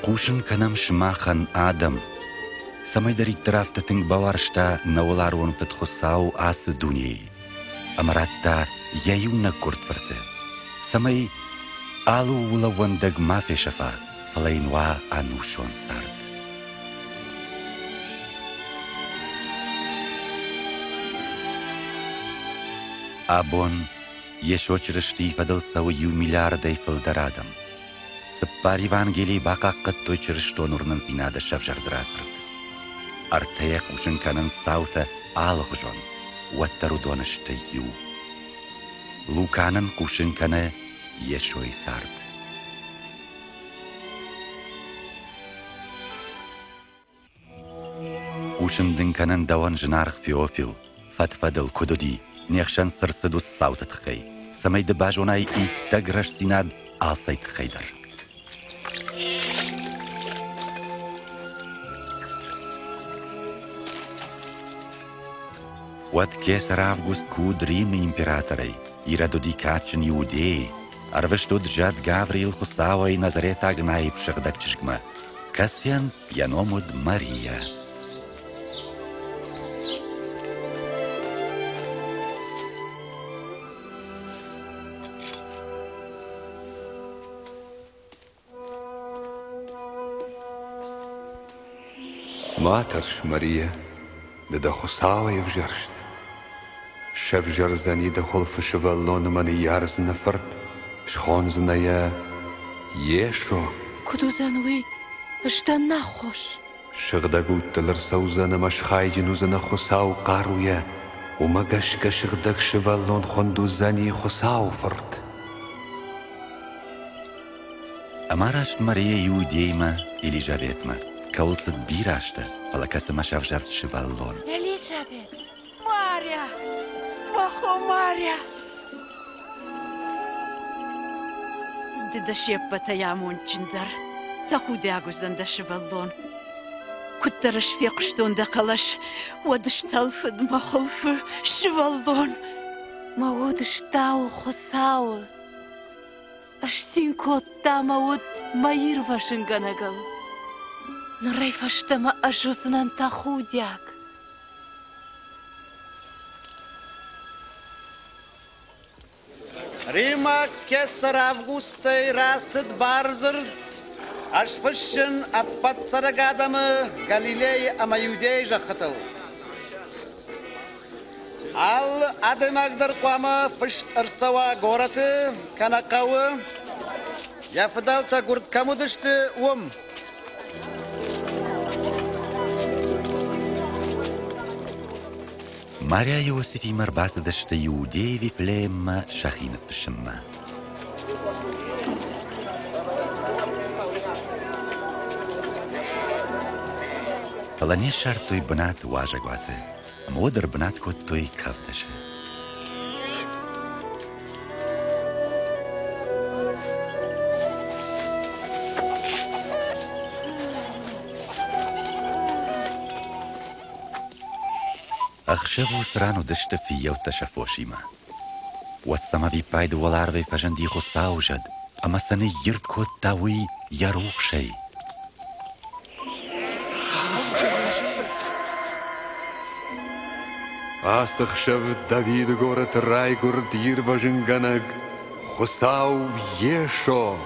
Хъусын кӕнӕм сымахӕн, адӕм, цӕмӕйдӕриддӕр афтӕ тынг бауарзта нӕ уӕларвон Фыд Хуыцау ацы дунейы, ӕмӕ радта йӕ иунӕггуырд Фырты, цӕмӕй алы ууыл ӕууӕндӕг ма фесӕфа, фӕлӕ йын уа ӕнусон цард. Абон Йесо Чырыстийы фӕдыл цӕуы иу миллиардӕй фылдӕр адӕм. Цыппар Евангелийы бахъахъхъӕдтой чырыстон уырнындзинады сӕвзӕрды радзырд. Ӕртӕйӕ хъусын кӕнынц цаутӕ алыхуызон, уӕддӕр уыдон сты иу. Лука нын хъусын кӕны Йесойы цард. Хъусын дын кӕнын дӕуӕн зынаргъ Феофил, фӕд-фӕдыл куыд уыди, не хсӕн цы рцыд уыцы цауты тыххӕй, цӕмӕй ды базонай иттӕг рӕстдзинад алцӕй тыххӕй дӕр. Уӕд кесӕр Август куд Римы императорӕй, Ирод уыди кадджын Иудейы, ӕрвыст уыд зӕд Гавриил Хуыцауӕй Назаретаг наиб сыгъдӕг чызгмӕ, кӕцыйӕн йӕ ном уыд Мария. Ма тӕрс, Мария, ды дӕ Хуыцауӕй ӕвзӕрст. Сӕвзӕрдзӕни дӕ хуылфы сывӕллон ӕмӕ ныййардзынӕ фырт, схондзынӕ йӕ Йесо. Куыд уыдзӕн уый? Сдӕн нӕ аххос. Сыгъдӕг уд дыл ӕрцӕудзӕн ӕмӕ схайджын уыдзынӕ Хуыцауы хъаруйӕ. Уымӕ гӕсгӕ сыгъдӕг сывӕллон хуынд уыдзӕни Хуыцауы Фырт. Ӕмӕ раст Мария Иудеймӕ, Елизаветмӕ, кӕуыл цыд бирӕ азтӕ, фӕлӕ кӕцымӕ сӕвзӕрд сывӕллон. Елизавет! Маря! Мӕ хо Маря! Ды дӕ се ппӕтӕй амондджындӕр, тӕхудиаг уыдзӕн дӕ сывӕллон. Куыддӕр ӕз фехъуыстон дӕ хъӕлӕс, уӕд стӕлфыд мӕ хуылфы сывӕллон. Мӕ уд стауы Хуыцауы. Ысцин кодта мӕ уд мӕ ирвӕзынгӕнӕгыл. Нырӕй фӕстӕмӕ ӕз уыдзынӕн тӕхудиаг. Римаг кесӕр Августӕй рацыд бардзырд ӕз фыссын ӕппӕт цӕрӕг адӕмы Галилейы ӕмӕ Иудейы зӕххытыл. Алы адӕймаг дӕр хъуамӕ фыст ӕрцӕуа горӕты кӕнӕ хъӕуы, йӕ фыдӕлтӕ гуырд кӕм уыдысты, уым. Мария Иосифимӕ ӕрбацыдысты Иудейы Вифлееммӕ сӕхи ныффыссынмӕ. Фӕлӕ не ссардтой бынат уазӕгуаты ӕмӕ уӕд ӕрбынат кодтой кӕвдӕсы. Ӕхсӕв уыцы ран уыдысты фыййӕуттӕ сӕ фосимӕ. Уӕд сӕм ӕвиппайды уӕларвӕй фӕзынди Хуыцауы зӕд ӕмӕ сӕ ныйирд кодта уый йӕ рухсӕй. Ацы хсӕв Давиды горӕты райгуырд ирвӕзынгӕнӕг Хуыцау Йесо.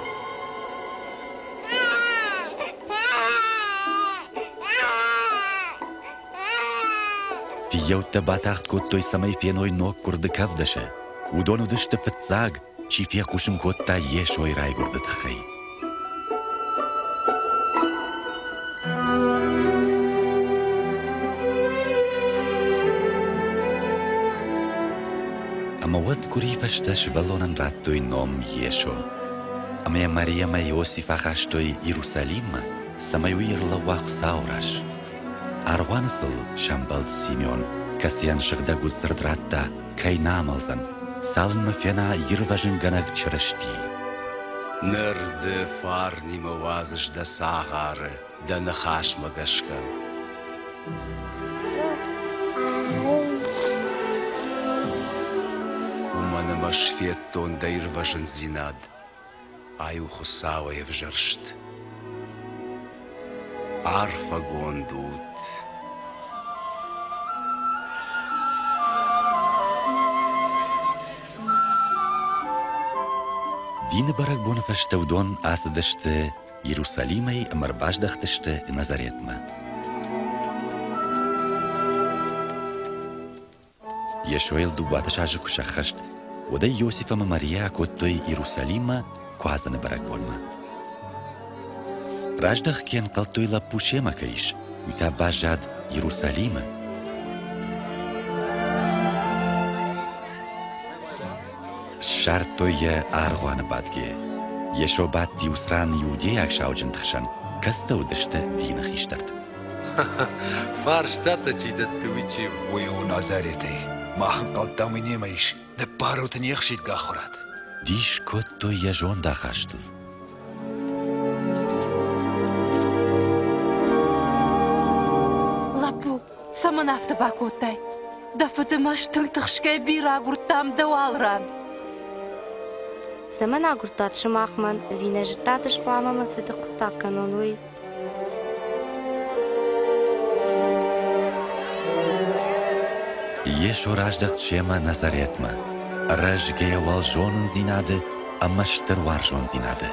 Фыййӕуттӕ батагъд кодтой, цӕмӕй феной ноггуырды кӕвдӕсы. Уыдон уыдысты фыццаг, чи фехъусын кодта Йесойы райгуырды тыххӕй. Ӕмӕ уӕд къуырийы фӕстӕ сывӕллонӕн радтой ном Йесо. Ӕмӕ йӕ Марийӕ ӕмӕ Иосиф ахастой Иерусалиммӕ, цӕмӕй уый ӕрлӕууа Хуыцауы раз. Аргъуаны сыл сӕмбӕлд Симеон, кӕцыйӕн сыгъдӕг уд дзырд радта, кӕй нӕ амӕлдзӕн, цалынмӕ фена ирвӕзынгӕнӕг Чырысти. Ныр ды фарнимӕ уадзыс дӕ цагъары дӕ ныхасмӕ гӕсгӕ. Уымӕн ӕмӕ ӕз федтон дӕ ирвӕзындзинад, ай у Хуыцауӕй ӕвзӕрст. Арфӕгонд ут. Дины бӕрӕгбоны фӕстӕ уыдон ацыдысты Иерусалимӕй ӕмӕ ӕрбаздӕхтысты Назаретмӕ. Йесойыл 12 азы куы сӕххӕст, уӕд ӕй Иосиф ӕмӕ Мариа акодтой Иерусалиммӕ Куадзӕны бӕрӕгбонмӕ. Раздӕхгӕ ӕнхъӕлдтой лӕппу семӕ кӕй ис, уый та баззад Иерусалимы. Ссардтой йӕ аргъуаны бадгӕ. Йесо бадти уыцы ран иудейаг сауджынты хсӕн, кӕцытӕ уыдысты дины хистӕртӕ. Фарстатӕ чи дӕтты, уый чи у? Уый у Назаретӕй. Мах ӕнхъӕлдтам, уый немӕ ис. Ныббарут ын йе хсидгӕ ахуырад. Дис кодтой йӕ зондахастыл. Лӕппу, цӕмӕн афтӕ бакодтай? Дӕ фыды маст тынг тыхсгӕ бирӕ агуырдтам дӕу алран. Цӕмӕн агуырдтат сымах мӕн, ӕви нӕ зыдтат ӕз хъуамӕ мӕ фыды хъуыддаг кӕнон, уый? Йесо раздӕхт семӕ Назаретмӕ, рӕзгӕ уӕлзонындзинады ӕмӕ стыр уарзондзинады.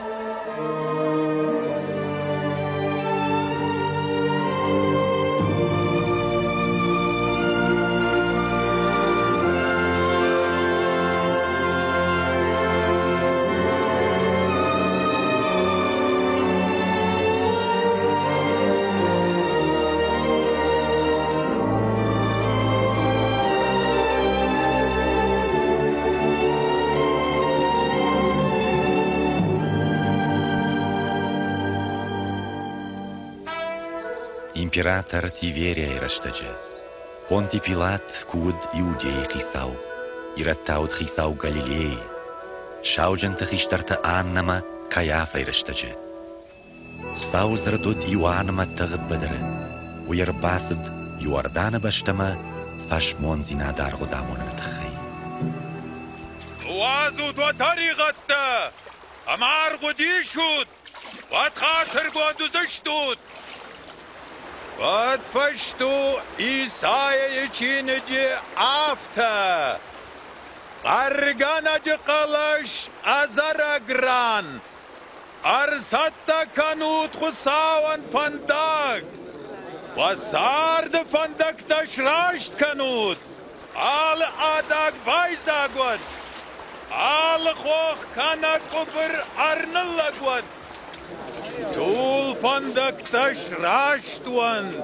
Император Тиверияйы рӕстӕджы Понти Пилат куы уыд Иудейы хицау, ирӕттӕ уыд хицау Галилейы, сауджынты хистӕртӕ Аннӕмӕ Кайафӕйы рӕстӕджы. Хуыцауы дзырд уыд Иоаннмӕ тыгъд быдыры. Уый ӕрбацыд Иорданы бӕстӕмӕ фӕсмондзинады аргъуыд амоныны тыххӕй. Уадзут уӕ тӕригъӕдтӕ ӕмӕ аргъуыд исут, уӕд хатыргонд уыдзыстут. Уӕд фыст у Исайайы чиныджы афтӕ: Хъӕргӕнӕджы хъӕлӕс ӕдзӕрӕг ран, Ӕрцӕттӕ кӕнут Хуыцауӕн фӕндаг! Уӕ царды фӕндӕгтӕ сраст кӕнут! Алы адаг байдзаг уӕд! Алы хох кӕнӕ къуыбыр ӕрныллӕг уӕд! Тул фӕндӕгтӕ сраст уӕнт!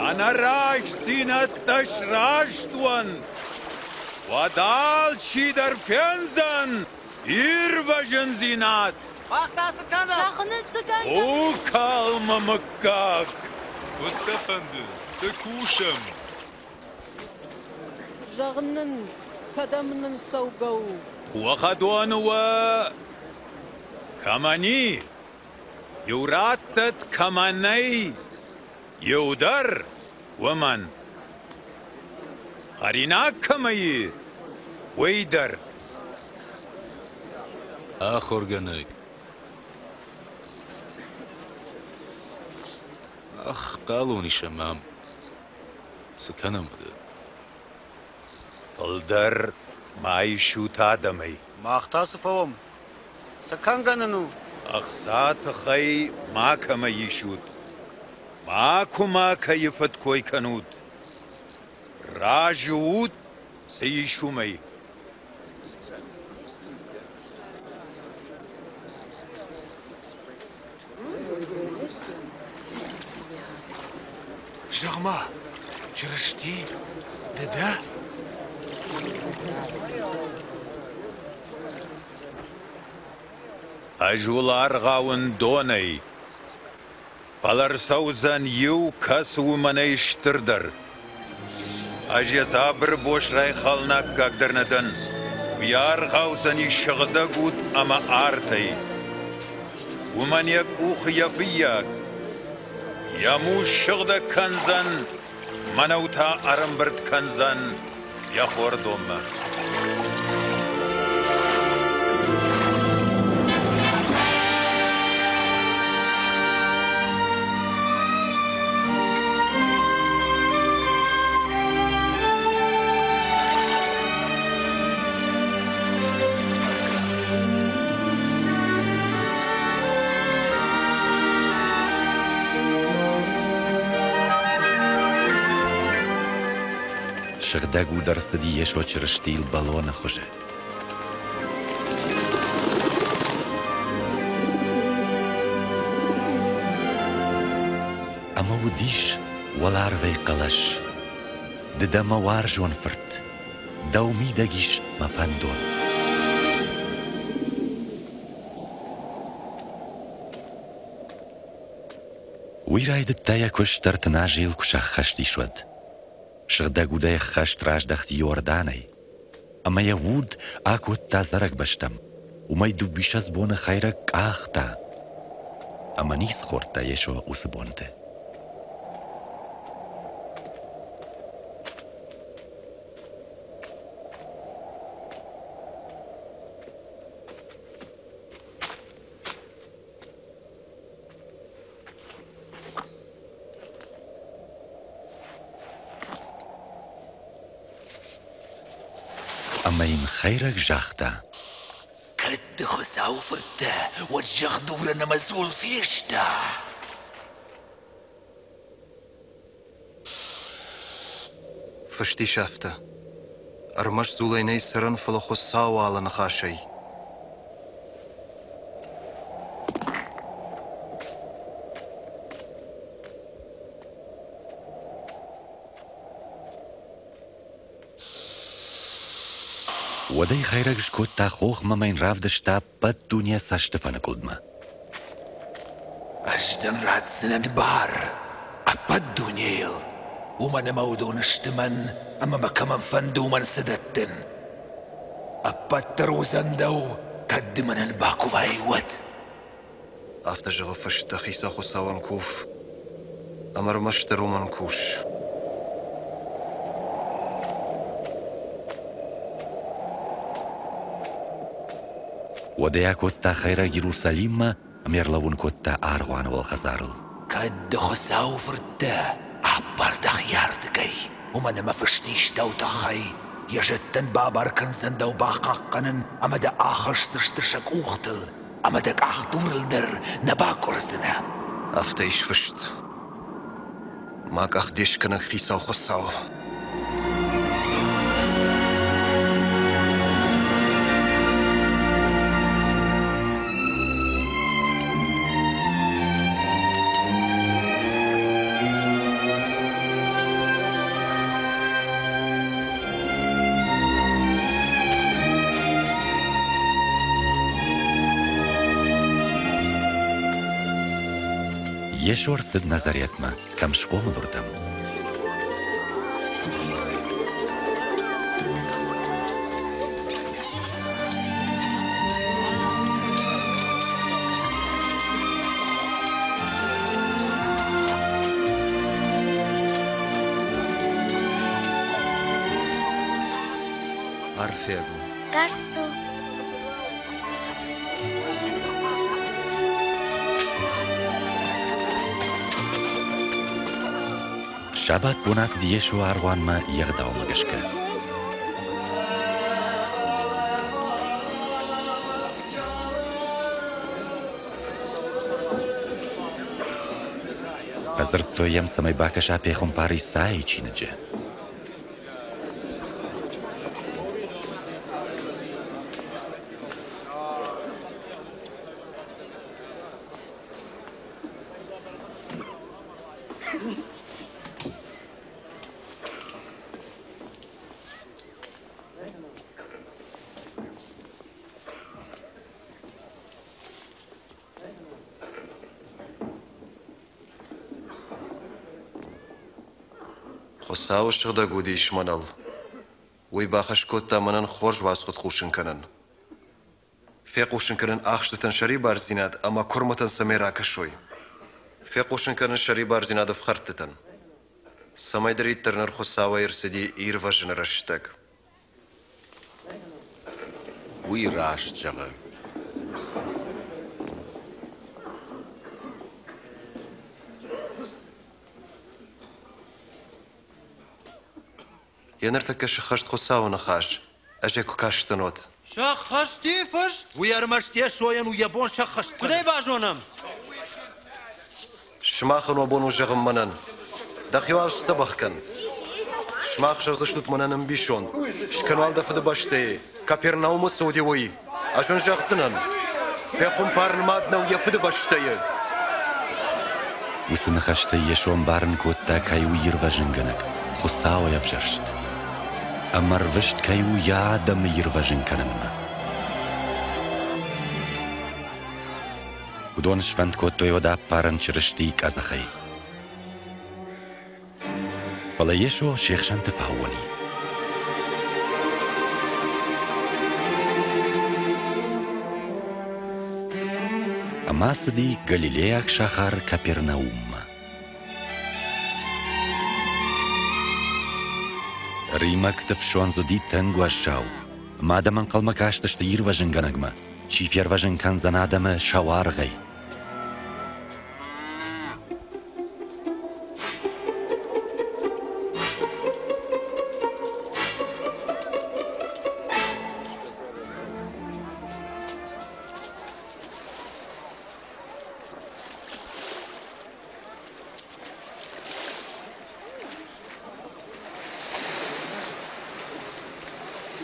Ӕнӕрастдзинӕдтӕ сраст уӕнт! Уӕд алчидӕр фендзӕн, Ирвӕзындзинад! О, калмы мыггаг! Куыд дӕ фӕнды, цы кусӕм? Зӕгъ нын, кӕдӕм нын цӕугӕ у? Уӕхӕдоны уӕ кӕмӕн и, иу раттӕд кӕмӕ нӕй, иу дӕр уымӕн. Хӕринаг кӕмӕ и, уый дӕр. Ахуыргӕнӕг. Ах, хъалон исӕм ам. Цы кӕнӕм уӕдӕ? Фылдӕр ма исут адӕмӕй. Мах та цы фӕуӕм? Цы кӕнгӕ нын у? Ӕхца тыхӕй макӕмӕ исут. Макуы макӕйы фыдкой кӕнут. Разы ут, цы ис, уымӕй. Зӕгъ-ма, Чырысти, ды дӕ? Ӕз уыл аргъауын донӕй, Фӕлӕ рцӕудзӕн иу, кӕцы у мӕнӕй стырдӕр. Ӕз йӕ дзабыры бос райхалынаккаг дӕр нӕ дӕн. Уый аргъаудзӕни сыгъдӕг уд ӕмӕ артӕй. Уымӕн йӕ къухы йӕ фыййаг. Йӕ мус сыгъдӕг кӕндзӕн, мӕнӕу та ӕрӕмбырд кӕндзӕн йӕ хордонмӕ. Сыгъдӕг Уд ӕрцыди Йесо Чырыстийыл бӕлоны хуызы. Ӕмӕ уыдис уӕларвӕй хъӕлӕс: Ды дӕ мӕ уарзон фырт, дӕу мидӕг ис мӕ фӕндон. Уый райдыдта йӕ куыст 30 азы йыл куы сӕххӕст ис, уӕд. Сыгъдӕг удӕй ӕххӕст раздӕхт Иорданӕй, ӕмӕ йӕ уд акодта цӕрӕг бӕстӕм, уымӕй дыууиссӕдз боны хӕйрӕг къахта. Ӕмӕ ницы хордта Йесо уыцы бонты. Ӕмӕ йын хӕйрӕг загъта: Кӕд ды Хуыцауы фырт дӕ, уӕд зӕгъ дурӕн ӕмӕ дзул феста. Фыст ис афтӕ: Ӕрмӕст дзулӕй нӕй цӕрӕн, фӕлӕ Хуыцауы алы ныхасӕй. Уӕд ӕй хӕйрӕг скодта хохмӕ ӕмӕ йын равдыста ӕппӕт дуне цӕстыфӕныкъуылдмӕ. Ӕз дын ратдзынӕн бар ӕппӕт дунейыл, уымӕн ӕмӕ уыдон сты мӕн ӕмӕ мӕ кӕмӕн фӕнды, уымӕн цы дӕттын. Ӕппӕт дӕр уыдзӕн дӕу, кӕд ды мӕнӕн бакувай, уӕд. Афтӕ зӕгъы фыст дӕ Хицау Хуыцауӕн кув, ӕмӕ ӕрмӕстдӕр уымӕн кус. Уӕд ӕй акодта хӕйрӕг Иерусалиммӕ ӕмӕ ӕрлӕууын кодта аргъуаны уӕлхӕдзарыл. Кӕд ды Хуыцауы фырт дӕ, аппар дӕхи ардыгӕй, уымӕн ӕмӕ фыст ис дӕу тыххӕй, йӕ зӕдтӕн бабар кӕндзӕн дӕу бахъахъхъӕнын ӕмӕ дӕ ахӕсдзысты сӕ къухтыл, ӕмӕ дӕ къахдурыл дӕр нӕ бакъуырдзынӕ. Афтӕ ис фыст. Мӕ къах де скӕнӕг Хицау Хуыцау. Йесо ӕрцыд Назаретмӕ, кӕм схъомыл, уырдӕм. Арфӕг у. Гас цу. Сабат бон ацыд Йесо аргъуанмӕ йе гъдаумӕ гӕсгӕ. Фӕдзырдтой йӕм, цӕмӕй бакӕса пехуымпар Исайы чиныджы. Хуыцауы сыгъдӕг уд ис мӕныл. Уый бахӕс кодта мӕнӕн хорз уацхъуыд хъусын кӕнын. Фехъусын кӕнын ахстытӕн сӕрибардзинад ӕмӕ куырмытӕн цӕмӕй ракӕсой. Фехъусын кӕнын сӕрибардзинад ӕфхӕрдтытӕн. Цӕмӕйдӕриддӕр ныр Хуыцауӕй ӕрцыди ирвӕзыны рӕстӕг. Уый раст зӕгъы. Йӕ ныртӕккӕ сыххӕст Хуыцауы ныхас, ӕз ӕй куы кастӕн, уӕд. Сӕххӕст и фыст? Уый ӕрмӕст Йесойӕн у йӕ бон сӕххӕст кӕнын. Куыд ӕй базонӕм? Сымахӕн уӕ бон у зӕгъын мӕнӕн. Дӕхи уал сдзӕбӕх кӕн. Сымах зӕгъдзыстут мӕнӕн ӕмбисонд. Скӕн уал дӕ фыдыбӕстӕйы, Капернаумы цы уыди, уый. Ӕз уын зӕгъдзынӕн, пехуымпар нымад нӕу йӕ фыдыбӕстӕйы. Уыцы ныхӕстӕ Йесо ӕмбарын кодта, кӕй у ирвӕзынгӕнӕг, Хуыцауӕй ӕвзӕрст, ӕмӕ ӕрвыст кӕй у йӕ адӕмы ирвӕзын кӕнынмӕ. Уыдон сфӕнд кодтой уӕд аппарын Чырыстийы къӕдзӕхӕй. Фӕлӕ Йесо се хсӕнты фӕаууон и. Ӕмӕ ацыди галилейаг сахар Капернауммӕ. Римӕгты фсондз уыди тынг уӕззау, ӕмӕ адӕм ӕнхъӕлмӕ кастысты ирвӕзынгӕнӕгмӕ, чи фервӕзын кӕндзӕн адӕмы сӕ уаргъӕй.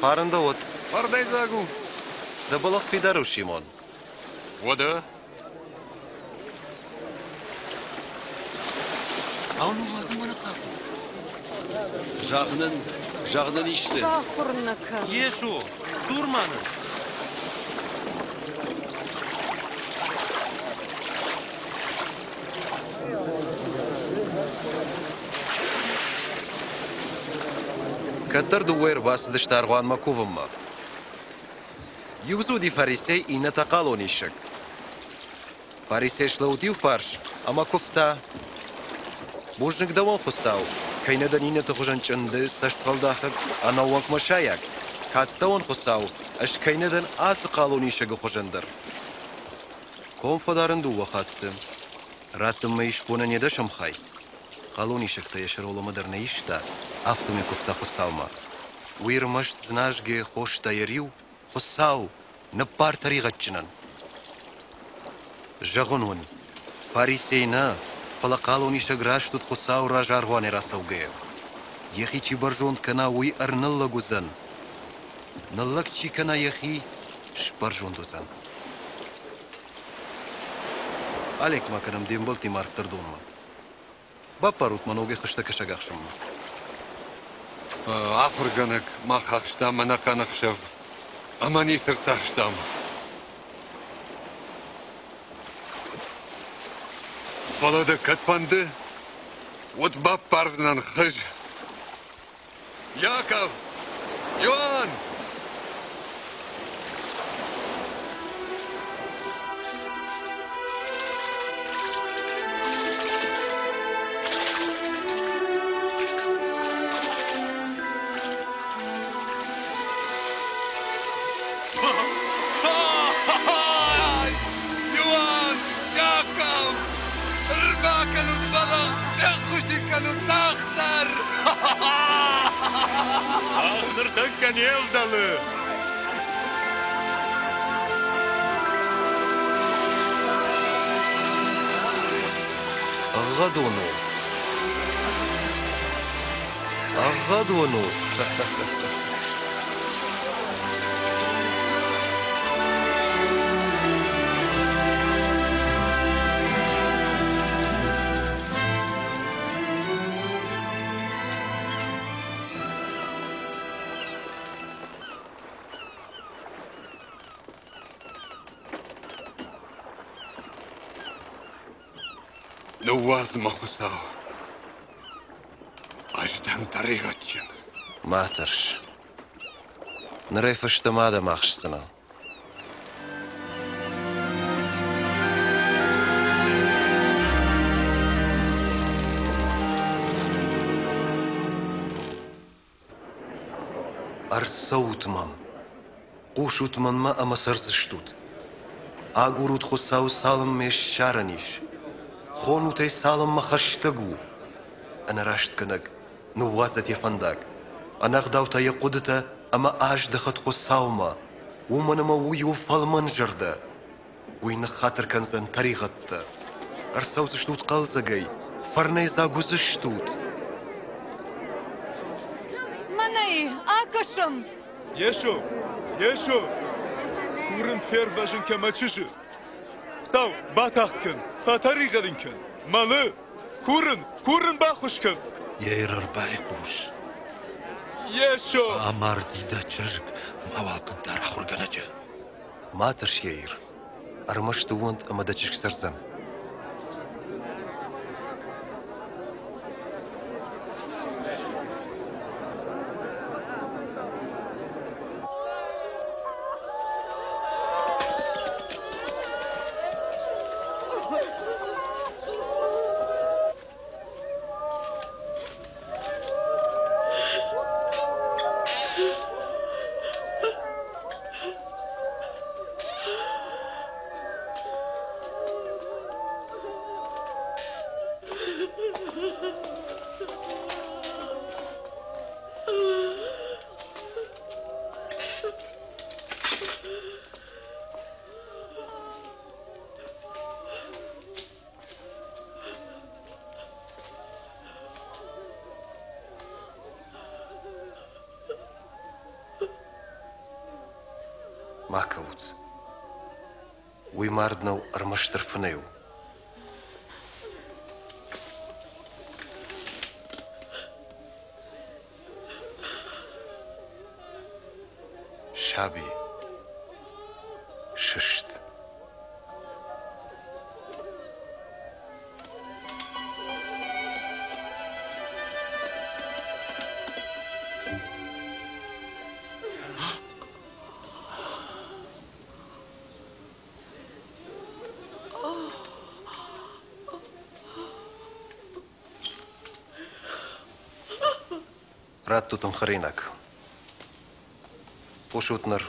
Фарн дӕ уӕд. Фӕрнӕйдзаг у. Дӕ бӕлӕгъ фидар у, Симон. Уӕдӕ? Ау, ныууадзын мӕ нӕ хъавы. Зӕгъ нын, зӕгъ нын исты. Сахуыр нӕ кӕн. Йесо, дзур ма нын. Кӕддӕр дыууӕ ӕрбацыдысты аргъуанмӕ кувынмӕ. Иу дзы уыди фарисей, иннӕ та хъалонисӕг. Фарисей слӕууыд иу фарс ӕмӕ куывта: Бузныг дӕуӕн, Хуыцау, кӕй нӕ дӕн иннӕты хуызӕн чъынды, цӕстфӕлдахӕг, ӕнӕууӕнк мӕсайаг. Кад дӕуӕн, Хуыцау, ӕз кӕй нӕ дӕн ацы хъалонисӕгы хуызӕн дӕр. Ком фӕдарын дыууӕ хатты. Раттын мӕ исбонӕн йӕ дӕсӕм хай. Хъалонисӕгтӕ йӕ сӕроломӕ дӕр нӕ иста, афтӕмӕй куывта Хуыцаумӕ. Уый ӕрмӕст дзыназгӕ хоста йӕ риу, Хуыцау, ныббар тӕригъӕдджынӕн. Зӕгъын уын, фарисей нӕ, фӕлӕ хъалонисӕг раст уыд Хуыцауы раз аргъуанӕй рацӕугӕйӕ. Йӕхи чи бӕрзонд кӕна, уый ӕрныллӕг уыдзӕн. Ныллӕг чи кӕна йӕхи, сбӕрзонд уыдзӕн. Алекк ма кӕнӕм де мбӕлттимӕ арфдӕр донмӕ. Баппарут мӕ ногӕй хызтӕ кӕсагахсынмӕ. Ахуыргӕнӕг мах ахстам ӕнӕхъӕн ӕхсӕв ӕмӕ ницы рцахстам. Фӕлӕ дӕ кӕд фӕнды, уӕд баппардзынӕн хыз. Яков! Иоанн! Иоанн! Яков! Ӕрбакӕнут бӕлӕгъ, феххуыс кӕнут тагъддӕр! Ах, ныртӕккӕ не вдӕлы! Ӕгъгъӕд уын у. Ӕгъгъӕд уын у. Ныууадз мӕ, Хуыцау. Ӕз дӕн тӕригъӕдджын. Ма тӕрс. Нырӕй фӕстӕмӕ адӕм ахсдзынӕ. Ӕрцӕут мӕм, хъусут мӕнмӕ ӕмӕ цӕрдзыстут. Агурут Хуыцауы, цалынмӕ ссарӕн ис. Хонут ӕй, цалынмӕ хӕстӕг у. Ӕнӕрастгӕнӕг, ныууадзӕд йӕ фӕндаг. Ӕнӕгъдау та йӕ хъуыдытӕ ӕмӕ аздӕхӕд Хуыцаумӕ, уымӕн ӕмӕ уый у фӕлмӕнзӕрдӕ. Уый ныххатыр кӕндзӕн тӕригъӕдтӕ. Ӕрцӕудзыстут хъӕлдзӕгӕй, фӕрнӕйдзаг уыдзыстут. кӕсӕм. Йесо, Йесо, курын фервӕзын кӕн мӕ чызджы. Хуыцау, батагъд кӕн, фӕтӕригъӕд ын кӕн. Мӕлы! Курын, курын баххуыс кӕн! Йер ӕрбайхъус. Йесо! Амарди дӕ чызг, мауал хъыгдар ахуыргӕнӕджы. Ма тӕрс, Яир. Ӕрмӕст ӕууӕнд ӕмӕ дӕ чызг цӕрдзӕн. Ма кӕут. Уый мард нӕу, ӕрмӕстдӕр фынӕй у. Саби, сыст. Раттут ын хӕринаг. Хъусут ныр,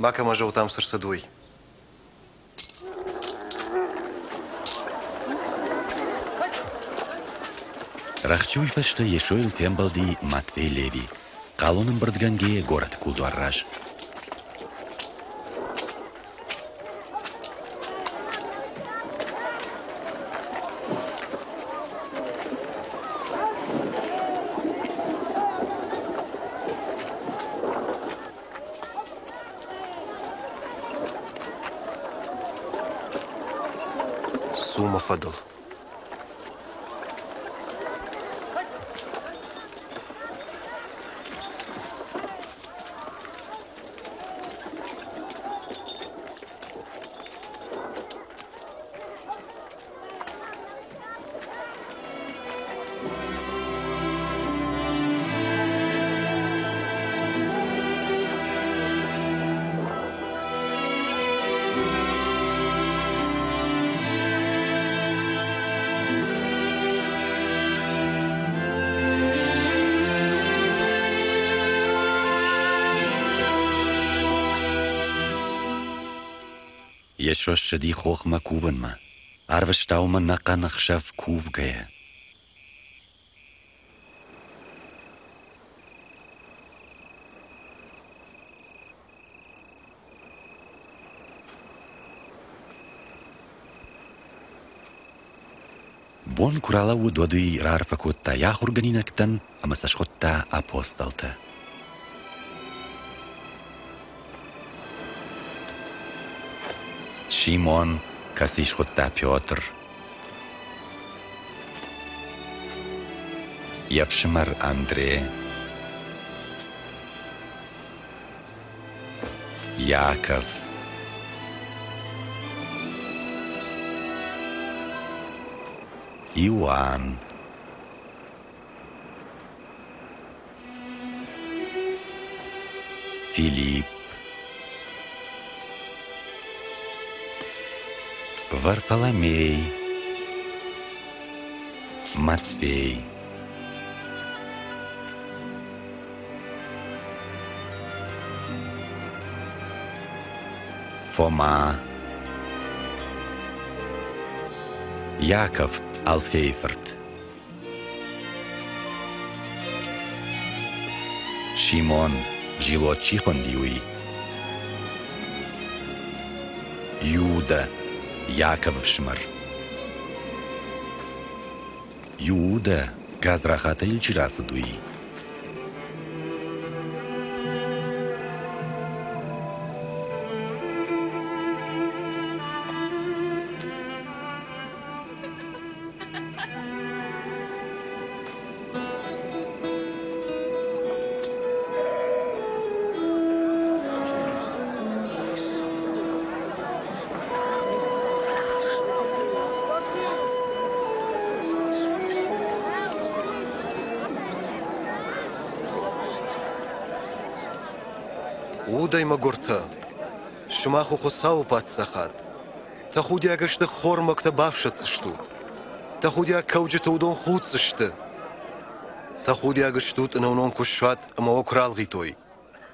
макӕмӕ зӕгъут ам цы рцыд, уый. Рӕхджы уый фӕстӕ Йесойыл фембӕлди Матвей Леви, хъалон ӕмбырдгӕнгӕйӕ горӕты кулдуар раз. Цу мӕ фӕдыл. Йесо ссыди хохмӕ кувынмӕ, арвыста уымӕ ӕнӕхъӕн ӕхсӕв кувгӕйӕ. Бон куы ралӕууыд, уӕд уый раарфӕ кодта йӕ ахуыргӕнинӕгтӕн ӕмӕ сӕ схуыдта апостолтӕ. Симон, кӕцы схуыдта Петр, йе фсымӕр Андре, Яков, Иоанн. Филипп, Варфоломей, Матфей. Фома, Яков Алфейы фырт. Симон, Зилот чи хуынди, уый. Иудӕ, Яковы фсымӕр. Иудӕ, гадзрахатӕй чи рацыд, уый. Удӕй мӕгуыртӕ, сымах у Хуыцауы паддзахад. Тӕхудиаг сты хормӕгтӕ бафсӕддзыстут. Тӕхудиаг кӕуджыты уыдон худдзысты. Тӕхудиаг стут ӕнӕуынон куы суат ӕмӕ уӕ куы ралгъитой.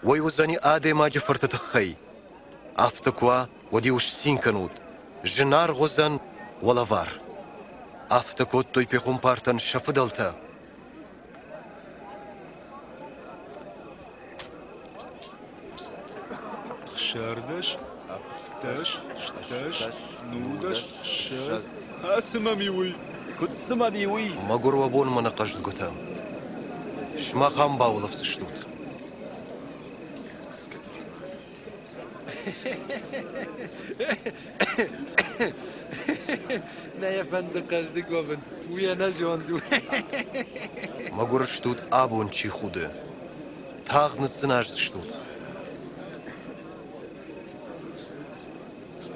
Уый уыдзӕни адӕймаджы фырты тыххӕй. Афтӕ куы уа, уӕд-иу сцин кӕнут, зынаргъ уыдзӕн уӕ лӕвар. Афтӕ кодтой пехуымпартӕн сӕ фыдӕлтӕ. Хсӕрдӕс, ӕвддӕс, стдӕс, нудӕс, ссӕдз. Цы мӕм и уый? Куыд цы мӕм и уый? Мӕгуыр уӕ бон мӕнӕ хъӕздгуытӕ. Сымах ам баулӕфдзыстут. Нӕ йӕ фӕнды хъӕздыг уӕвын, уый ӕнӕзонд у. Мӕгуыр стут абон чи худы. Тагъд ныдздзыназдзыстут.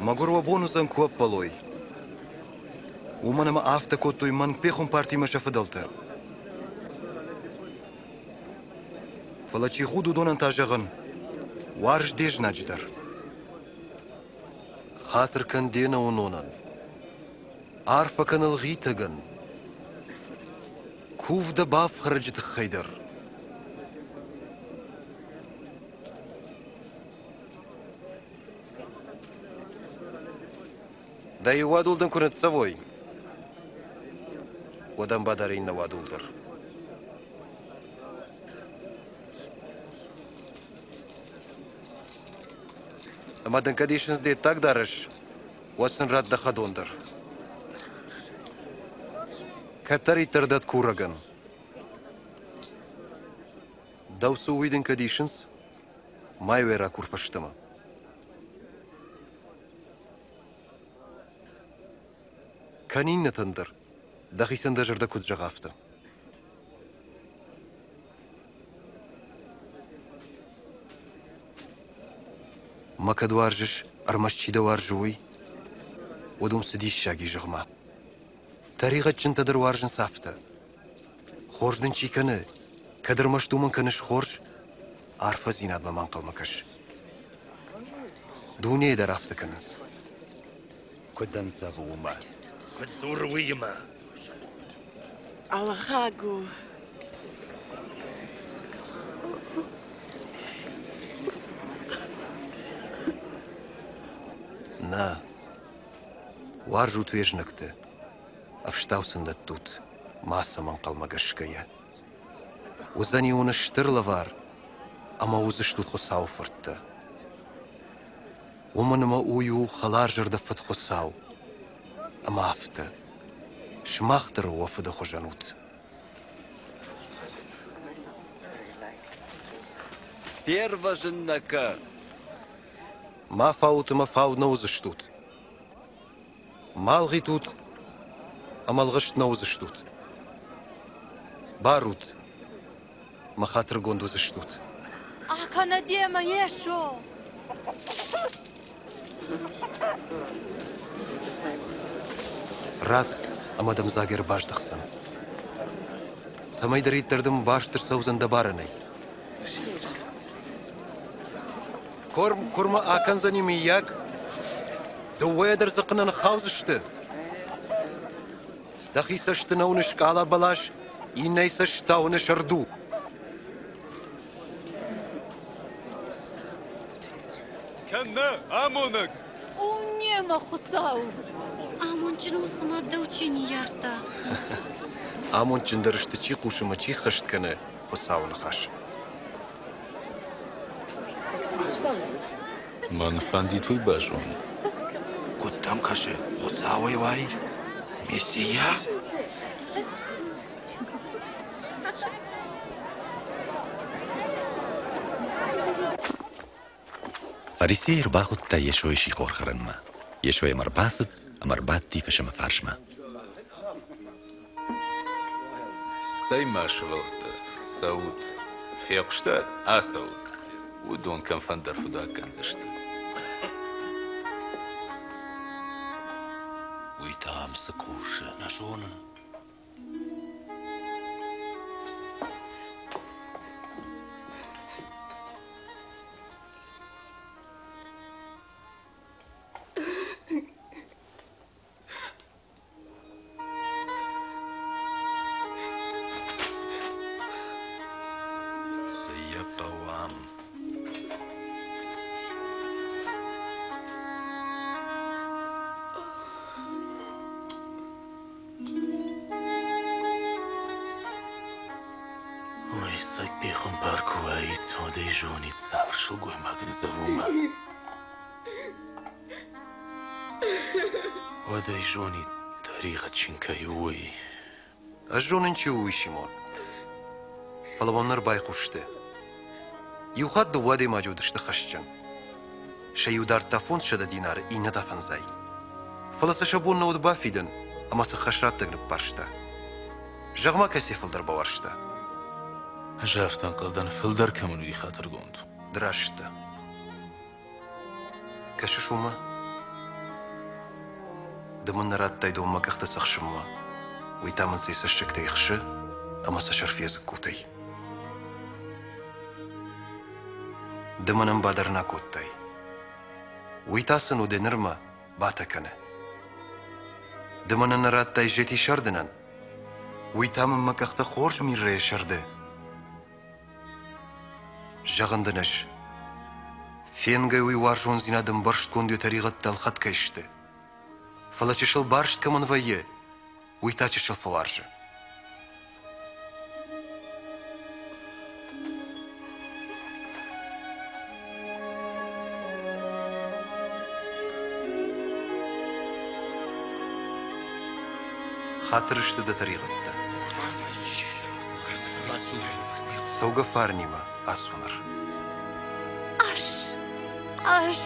Мӕгуыр уӕ бон уыдзӕн куы ӕппӕлой. Уымӕн ӕмӕ афтӕ кодтой мӕнг пехуымпартимӕ сӕ фыдӕлтӕ. Фӕлӕ чи худ, уыдонӕн та зӕгъын, уарз де знаджы дӕр. Хатыр кӕн де нӕуынонӕн. Арфӕ кӕн ӕлгъитӕгӕн. Кув дӕ бафхӕрӕджы тыххӕй дӕр. Дӕ иу уадул дын куы ныццӕвой, уӕд ӕм бадар иннӕ уадул дӕр. Ӕмӕ дын кӕд исынц де ддаг дарӕс, уӕд сын ратт дӕ хӕдон дӕр. Кӕддӕриддӕр дӕтт курӕгӕн. Дӕу цы уый дын кӕд исынц, ма-иу ӕй ракур фӕстӕмӕ. Кӕн иннӕтӕн дӕр, дӕхицӕн дӕ зӕрдӕ куыд зӕгъа, афтӕ. Мӕ кӕд уарзыс, ӕрмӕст чи дӕ уарзы, уый, уӕд уым цы диссаг и, зӕгъ-ма. Тӕригъӕдджынтӕ дӕр уарзынц афтӕ. Хорз дын чи кӕны, кӕд ӕрмӕст уымӕн кӕныс хорз, арфӕдзинадмӕ ма ӕнхъӕлмӕ кӕс. Дунейы дӕр афтӕ кӕнынц. Куыд ӕндзӕвы уымӕ? Куыд дзуры уыимӕ? Ӕлгъаг у. Нӕ. Уарзут уе знӕгты, ӕфстау сын дӕттут, ма сӕм ӕнхъӕлмӕ гӕсгӕйӕ. Уыдзӕни уын стыр лӕвар ӕмӕ уыдзыстут Хуыцауы фырттӕ. Уымӕн ӕмӕ уый у хӕларзӕрдӕ Фыд Хуыцау. Ӕмӕ афтӕ, сымах дӕр уӕ фыды хуызӕн ут. Фервӕзын нӕ кӕ! Ма фаут ӕмӕ фау нӕ уыдзыстут. Ма ӕлгъитут ӕмӕ ӕлгъыст нӕ уыдзыстут. Барут, мӕ хатыргонд уыдзыстут. Акӕнӕ демӕ, Йесо! Ратт, ӕмӕ дӕм дзаг ӕрбаздӕхдзӕн. Цӕмӕйдӕриддӕр дын баст ӕрцӕудзӕн дӕ барӕнӕй. Корм куырмы акӕндзӕни мыййаг? Дыууӕйӕ дӕр дзы хъына ныххаудзысты. Дӕхи цӕсты нӕ уыныс къала бӕлас, иннӕйы цӕст та уыныс ӕрду. Кӕн нӕ, амонӕг! О, не мӕ Хуыцау! Амондджын у, цыма дӕу чи ныййардта. Амондджындӕр сты, чи хъусы ӕмӕ чи ххӕст кӕны Хуыцауы ныхас. Мӕн фӕндид уый базонын. Куыд дӕм кӕсы, Хуыцауӕй уай, Мессийӕ? Фарисей ӕрбахуыдта Йесойы сихор хӕрынмӕ. Йесо йӕм ӕрбацыд ӕмӕ ӕрбадти фысымы фарсмӕ. Цӕй ма сывӕллӕттӕ, цӕут, фехъуыстат, ацӕут. Уыдон кӕмфӕндӕр фыдӕх кӕндзысты. Уый та ам цы кусы, нӕ зонын. Хабар куы уаид, уӕд ӕй зонид, цавӕр сылгоймаг ныдзӕвы уымӕ. Уӕд ӕй зонид, тӕригъӕдджын кӕй у, уый. Ӕз зонын, чи у уый, Симон. Фӕлӕ уӕм ныр байхъусты. Иу хатт дыууӕ адӕймаджы уыдысты хӕсджын. Сӕ иу дардта 500 динары, иннӕ та фӕндзай. Фӕлӕ сӕ сӕ бон нӕ уыд бафидын, ӕмӕ сӕ хӕсраттӕг ныппӕрста. Зӕгъ-ма, кӕци фылдӕр бауарзта? Ӕз афтӕ ӕнхъӕл дӕн, фылдӕр кӕмӕн уыди хатыргонд. Ды раст дӕ. Кӕсыс уымӕ? Ды мын нӕ радтай дон мӕ къӕхтӕ цӕхсынмӕ. Уый та мын сӕ цӕссыгтӕй хсы ӕмӕ сӕ сӕрфы йӕ дзыккутӕй. Ды мӕнӕн ба дӕр нӕ кодтай. Уый та сын уыд нырмӕ батӕ кӕны. Ды мӕнӕн нӕ радтай зети сӕрдынӕн. Уый та мын мӕ къӕхтӕ хорз миррӕйӕ сӕрды. Зӕгъын дын ӕз, фенгӕ уый уарзондзинад ӕмбӕрстгонд йӕ тӕригъӕдтӕ ӕлхӕд кӕй сты. Фӕлӕ чысыл барст кӕмӕн вӕййы, уый та чысыл фӕуарзы. Хатыр сты дӕ тӕригъӕдтӕ. Цӕугӕ фарнимӕ ацу ныр. Ас! Ас!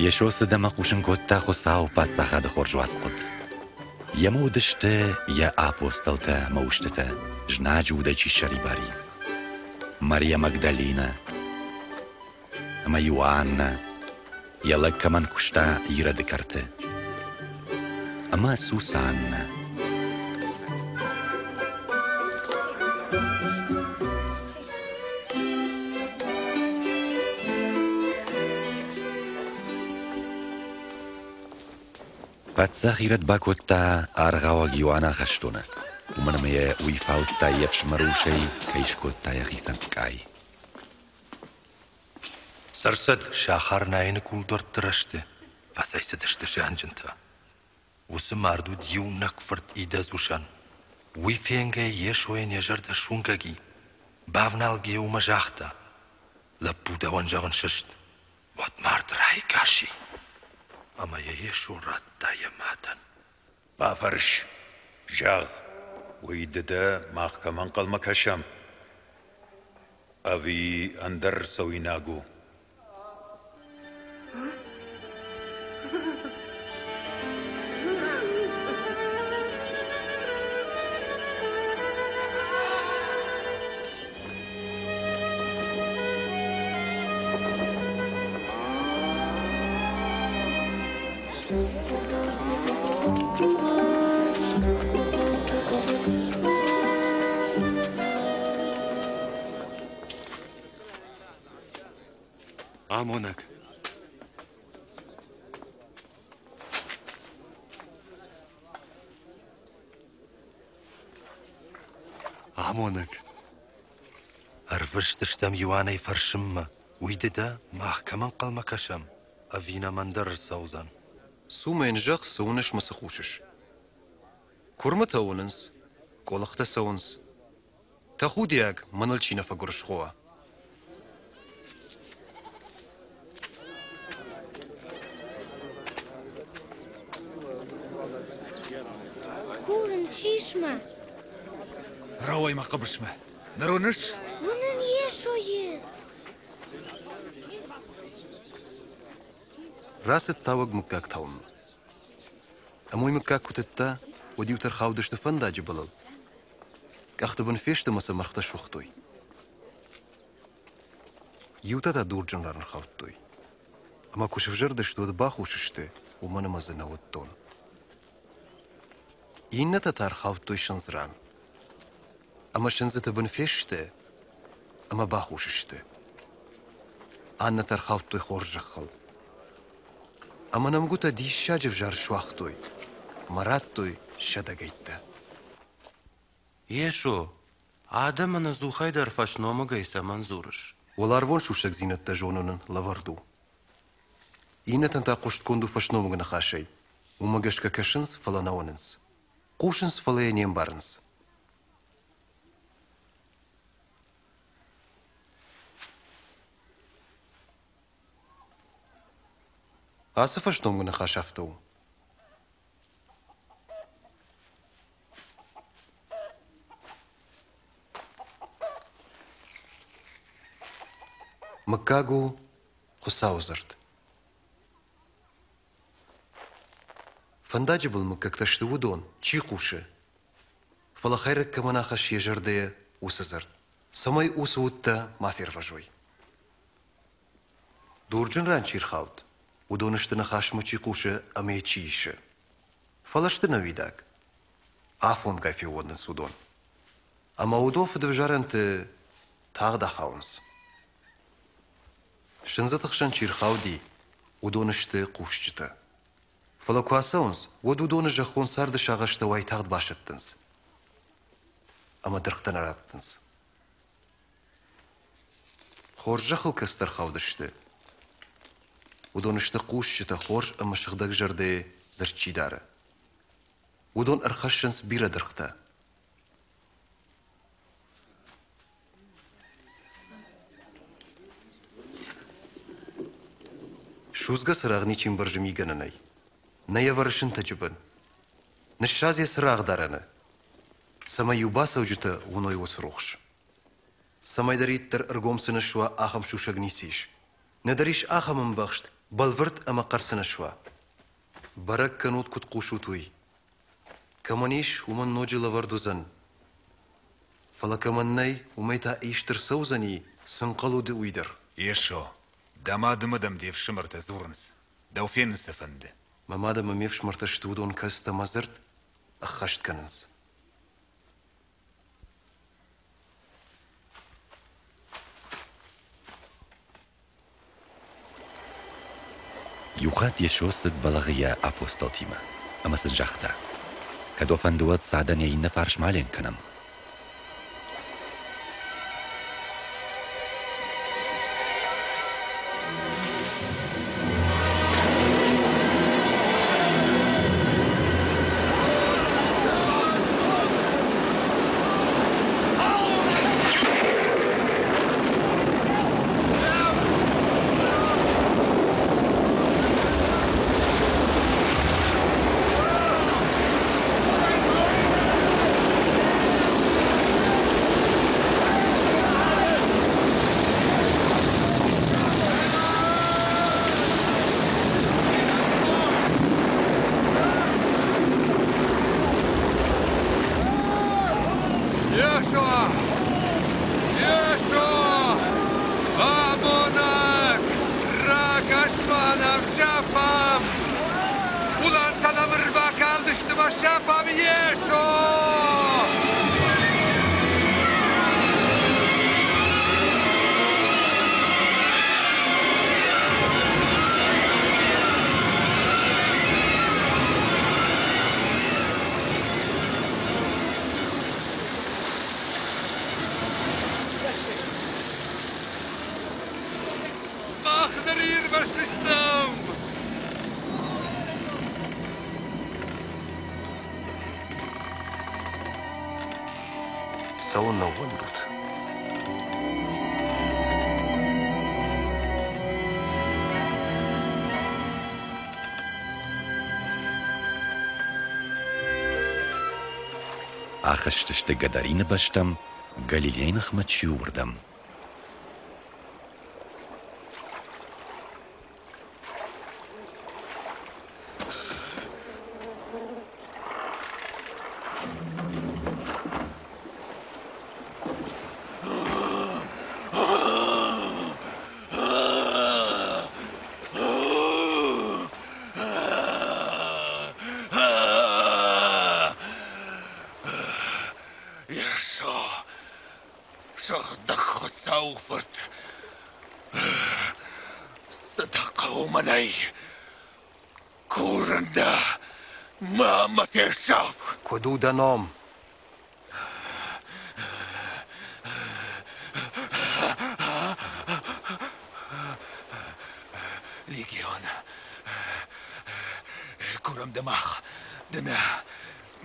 Йесо цыд ӕмӕ хъусын кодта Хуыцауы Паддзахады хорз уацхъуыд. Йемӕ уыдысты йӕ апостолтӕ ӕмӕ устытӕ, знаджы удӕй чи ссӕрибар и. Мария Магдалинӕ ӕмӕ Иоаннӕ, йӕ лӕг кӕмӕн куыста Ироды кӕрты, ӕмӕ Сусаннӕ. Паддзах Ирод бакодта аргъауӕг Иоанны ахӕстоны, уымӕн ӕмӕ йӕ уый фаудта йе фсымӕры усӕй, кӕй скодта йӕхицӕн къай. Сӕрсӕд сахар Наины кулдуӕртты рӕзты фӕцӕйцыдысты зианджынтӕ. Уыцы мард уыд иунӕг фырт идӕдз усӕн. Уый фенгӕйӕ Йесойӕн йӕ зӕрдӕ суынгӕг и. Бавналгӕ уымӕ загъта: Лӕппу дӕуӕн зӕгъын сыст. Уӕд мард райгас и, ӕмӕ йӕ Йесо радта йӕ мадӕн. Бафӕрс, зӕгъ, уый ды дӕ, мах кӕмӕ ӕнхъӕлмӕ кӕсӕм, ӕви ӕндӕр цӕуинаг у? Амонӕг. Амонӕг. Ӕрвыст стӕм Иоаннӕй фӕрсынмӕ, уый ды дӕ, мах кӕмӕ ӕнхъӕлмӕ кӕсӕм, ӕви нӕм ӕндӕр ӕрцӕудзӕн? Цу мӕ йын зӕгъ, цы уыныс мӕ цы хъусыс. Куырмытӕ уынынц, къуылыхтӕ цӕуынц. Тӕхудиаг, мӕныл чи нӕ фӕгуырысхо уа. Курын, сис мӕ. Рауай мӕ хъӕбысмӕ. Ныр уыныс? Уынын Йесойы. Рацыд тауӕг мыггаг тауынмӕ. Ӕмӕ уый мыггаг куы тыдта, уӕд-иу ӕрхаудысты фӕндаджы былыл. Къӕхты бын фесты ӕмӕ сӕ мӕргътӕ суыгътой. Иутӕ та дурджын ран ӕрхаудтой. Ӕмӕ куы сывзӕрдысты, уӕд бахус сты, уымӕн ӕмӕ дзы нӕ уыд дон. Иннӕтӕ та ӕрхаудтой сындз ран. Ӕмӕ сындзыты бын фесты ӕмӕ бахус сты. Аннӕтӕ ӕрхаудтой хорз зӕххыл. Ӕмӕ нӕмгуытӕ диссаджы взӕр суагътой ӕмӕ радтой сӕдӕгӕйттӕ. Йесо, адӕмӕн ӕдзухӕй дӕр фӕсномыгӕй цӕмӕн дзурыс? Уӕларвон сусӕгдзинӕдтӕ зонын лӕвӕрд у. Иннӕтӕн та хъуыстгонд у фӕсномыг ныхасӕй. Уымӕ гӕсгӕ кӕсынц, фӕлӕ нӕ уынынц. Хъусынц, фӕлӕ йӕ не мбарынц. Ацы фӕсномыг ныхас афтӕ у. Мыггаг у Хуыцауы дзырд. Фӕндаджы был мыггӕгтӕ сты уыдон, чи хъусы, фӕлӕ хӕйрӕг кӕмӕн ахӕссы йӕ зӕрдӕйы уыцы дзырд, цӕмӕй уыцы удтӕ ма фервӕзой. Дурджын ран чи рхауд, уыдон сты ныхасмӕ чи хъусы ӕмӕ йӕ чи исы. Фӕлӕ сты нӕуидаг. Афонгай феууӕндынц уыдон. Ӕмӕ уыдон фыдӕвзарӕнты тагъд ахауынц. Сындзыты хсӕн чи рхауди, уыдон сты хъусджытӕ. Фӕлӕ куы ацӕуынц, уӕд уыдоны зӕххон царды сагъӕстӕ уайтагъд басӕттынц ӕмӕ дыргътӕ нӕ раттынц. Хорз зӕххыл кӕцыдӕр хаудысты. Уыдон сты хъусджытӕ хорз ӕмӕ сыгъдӕг зӕрдӕйы дзырд чи дары. Уыдон ӕрхӕссынц бирӕ дыргътӕ. Судзгӕ цырагъ ничи мбӕрзы мигӕнӕнӕй. Нӕ йӕ вӕры сынтӕджы бын. Ныссадз йӕ цырагъдарӕны, цӕмӕй-иу бацӕуджытӕ уыной уыцы рухс. Цӕмӕйдӕриддӕр ӕргом цы нӕ суа, ахӕм сусӕг ницы ис. Нӕдӕр ис ахӕм ӕмбӕхст, бӕлвырд ӕмӕ хъӕр цы нӕ суа. Бӕрӕг кӕнут, куыд хъусут, уый. Кӕмӕн ис, уымӕн ноджы лӕвӕрд уыдзӕн. Фӕлӕ кӕмӕн нӕй, уымӕй та ист ӕрцӕудзӕни, цы нхъӕл уыд, уый дӕр. Йесо, дӕ мады ӕмӕ дӕм де фсымӕртӕ дзурынц, дӕу фенын сӕ фӕнды. Мӕ мад ӕмӕ ме фсымӕртӕ сты уыдон, кӕцытӕ мӕ дзырд ӕххӕст кӕнынц. Иухатт Йесо цыд бӕлӕгъы йӕ апостолтимӕ ӕмӕ сын загъта: Кӕд уӕ фӕнды, уӕд цадӕн йӕ иннӕ фарсмӕ аленк кӕнӕм. Йесо! Йесо! Амонӕг! Ракӕс-ма нӕм, сӕфӕм! Улӕнтӕ нӕм ӕрбакалдысты мӕ сӕфӕм, Йесо! Мах ныр ирвӕзтыстӕм! Цӕуылнӕ ууӕндут? Ахызтысты Гадарины бӕстӕм, Галилейы ныхмӕ чи у, уырдӕм. Йесо, сыгъдӕг Хуыцауы Фырт, цы дӕ хъӕуы мӕнӕй? Курын дӕ, ма мӕ фесаф! Куыд у дӕ ном? Легион. Курӕм дӕ мах, ды нӕ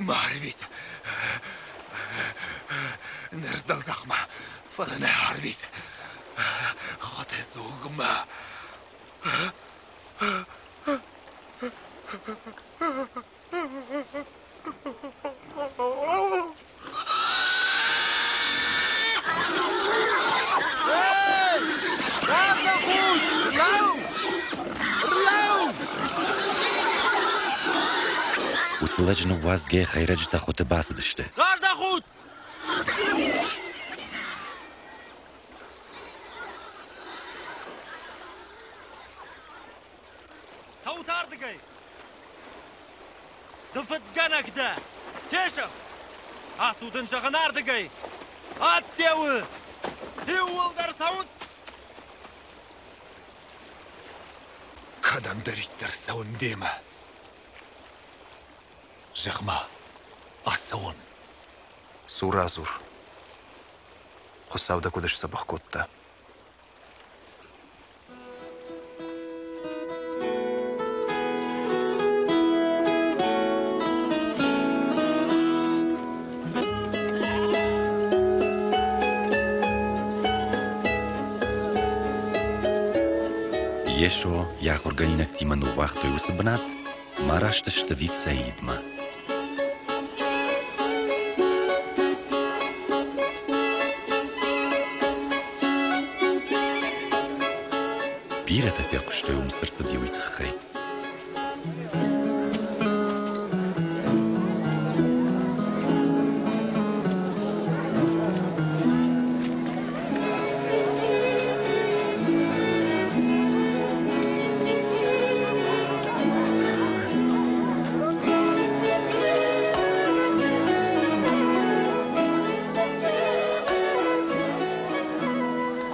ма арвит. Ныр дӕлдзӕхмӕ, фӕлӕ нӕ арвит. Хотезугмӕ. Уыцы лӕджы ныууадзгӕйӕ хӕйрӕджытӕ хуыты бацыдысты. Раздӕхут! Цӕут ардыгӕй! Ды фыдгӕнӕг дӕ! Фесӕф! Ацу дын зӕгъын ардыгӕй! Ӕдде у! Иууылдӕр цӕут! Кӕдӕмдӕриддӕр цӕуын демӕ. Зӕгъ-ма, ацӕуон. Цу радзур. Хуыцау дӕ куыд сдзӕбӕх кодта. Йесо йӕ ахуыргӕнинӕгтимӕ ныууагътой уыцы бынат ӕмӕ араст сты Вифсаидмӕ. Бирӕтӕ фехъуыстой уым цы рцыди, уый тыххӕй.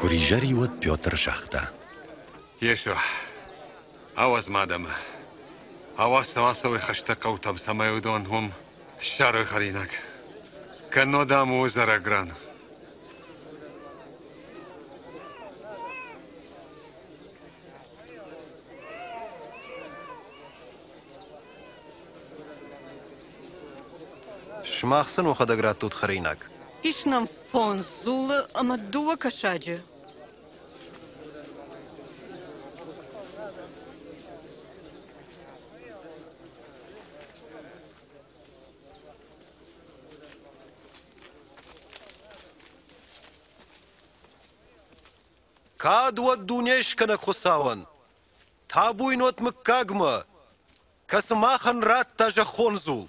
Куы ризӕри, уӕд Петр загъта: Йесо, ауадз ма адӕмы. Ауадз сӕ ацӕуой хӕстӕг хъӕутӕм, цӕмӕй уыдон уым ссарой хӕринаг. Кӕннод ам у ӕдзӕрӕг ран. Сымах сын уӕхӕдӕг раттут хӕринаг. Ис нӕм фондз дзулы ӕмӕ дыууӕ кӕсаджы. Кад уӕд Дунескӕнӕг Хуыцауӕн, табу йын уӕд мыггагмӕ, кӕцы махӕн радта зӕххон дзул.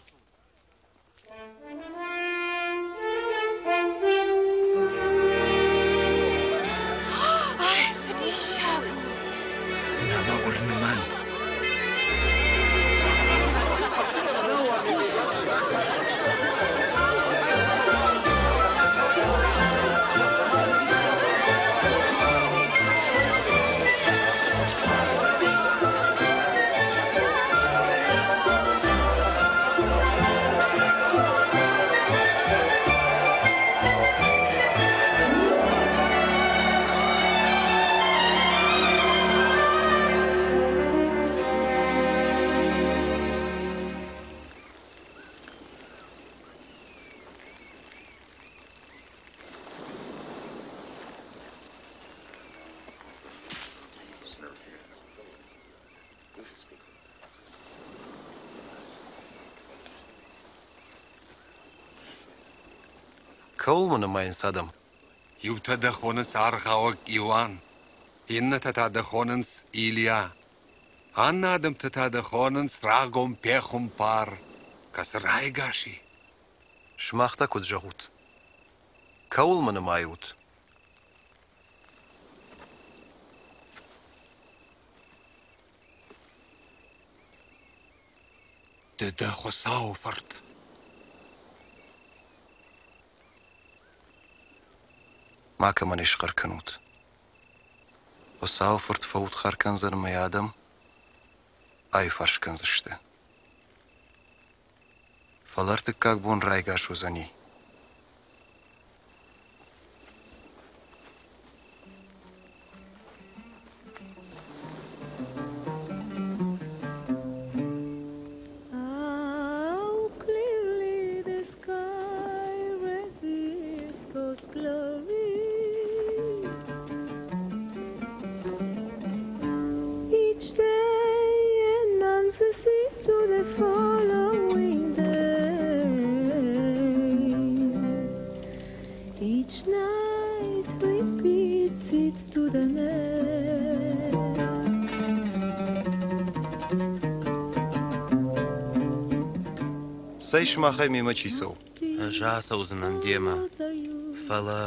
Ай, цы диссаг у! Нӕ мӕ уырны мӕн. Кӕуыл мӕ нымайынц адӕм? Иутӕ дӕ хонынц аргъауӕг Иоанн, иннӕтӕ та дӕ хонынц Илиа. Аннӕ адӕмтӕ та дӕ хонынц рагон пехуымпар, кӕцы райгас и. Сымах та куыд зӕгъут? Кӕуыл мӕ нымайут? Ды дӕ Хуыцауы фырт. Макӕмӕн ӕй схъӕр кӕнут. Хуыцауы фырт фӕудхар кӕндзӕн мӕ адӕм. аиуфарс кӕндзысты. Фӕлӕ ӕртыккаг бон райгас уыдзӕни. Цӕй, сымахӕй мемӕ чи цӕуы? Ӕз ацӕудзынӕн демӕ, фӕлӕ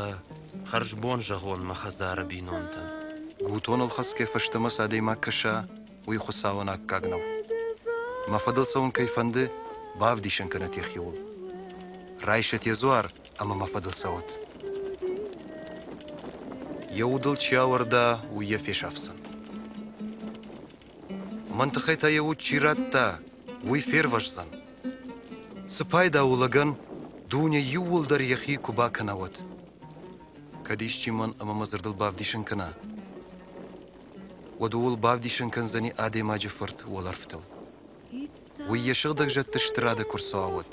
хӕрзбон зӕгъон мӕ хӕдзары бинонтӕн. Гутоныл хӕцгӕ фӕстӕмӕ цы адӕймаг кӕса, уый Хуыцауӕн аккаг нӕу. Мӕ фӕдыл цӕуын кӕй фӕнды, бавдисӕн кӕнӕт йӕхиуыл. Райсӕт йӕ дзуар ӕмӕ мӕ фӕдыл цӕуӕд. Йӕ удыл чи ауӕрда, уый йӕ фесафдзӕн. Мӕн тыххӕй та йӕ уд чи радта, уый фервӕздзӕн. Цы пайда у лӕгӕн, дуне иууылдӕр йӕхи куы бакӕна, уӕд? Кӕд исчи мӕн ӕмӕ мӕ дзырдыл бавдисӕн кӕна, уӕд ууыл бавдисӕн кӕндзӕни адӕймаджы фырт уӕлӕрвтыл. Уый йӕ сыгъдӕг зӕдты стырады куы рцӕуа, уӕд.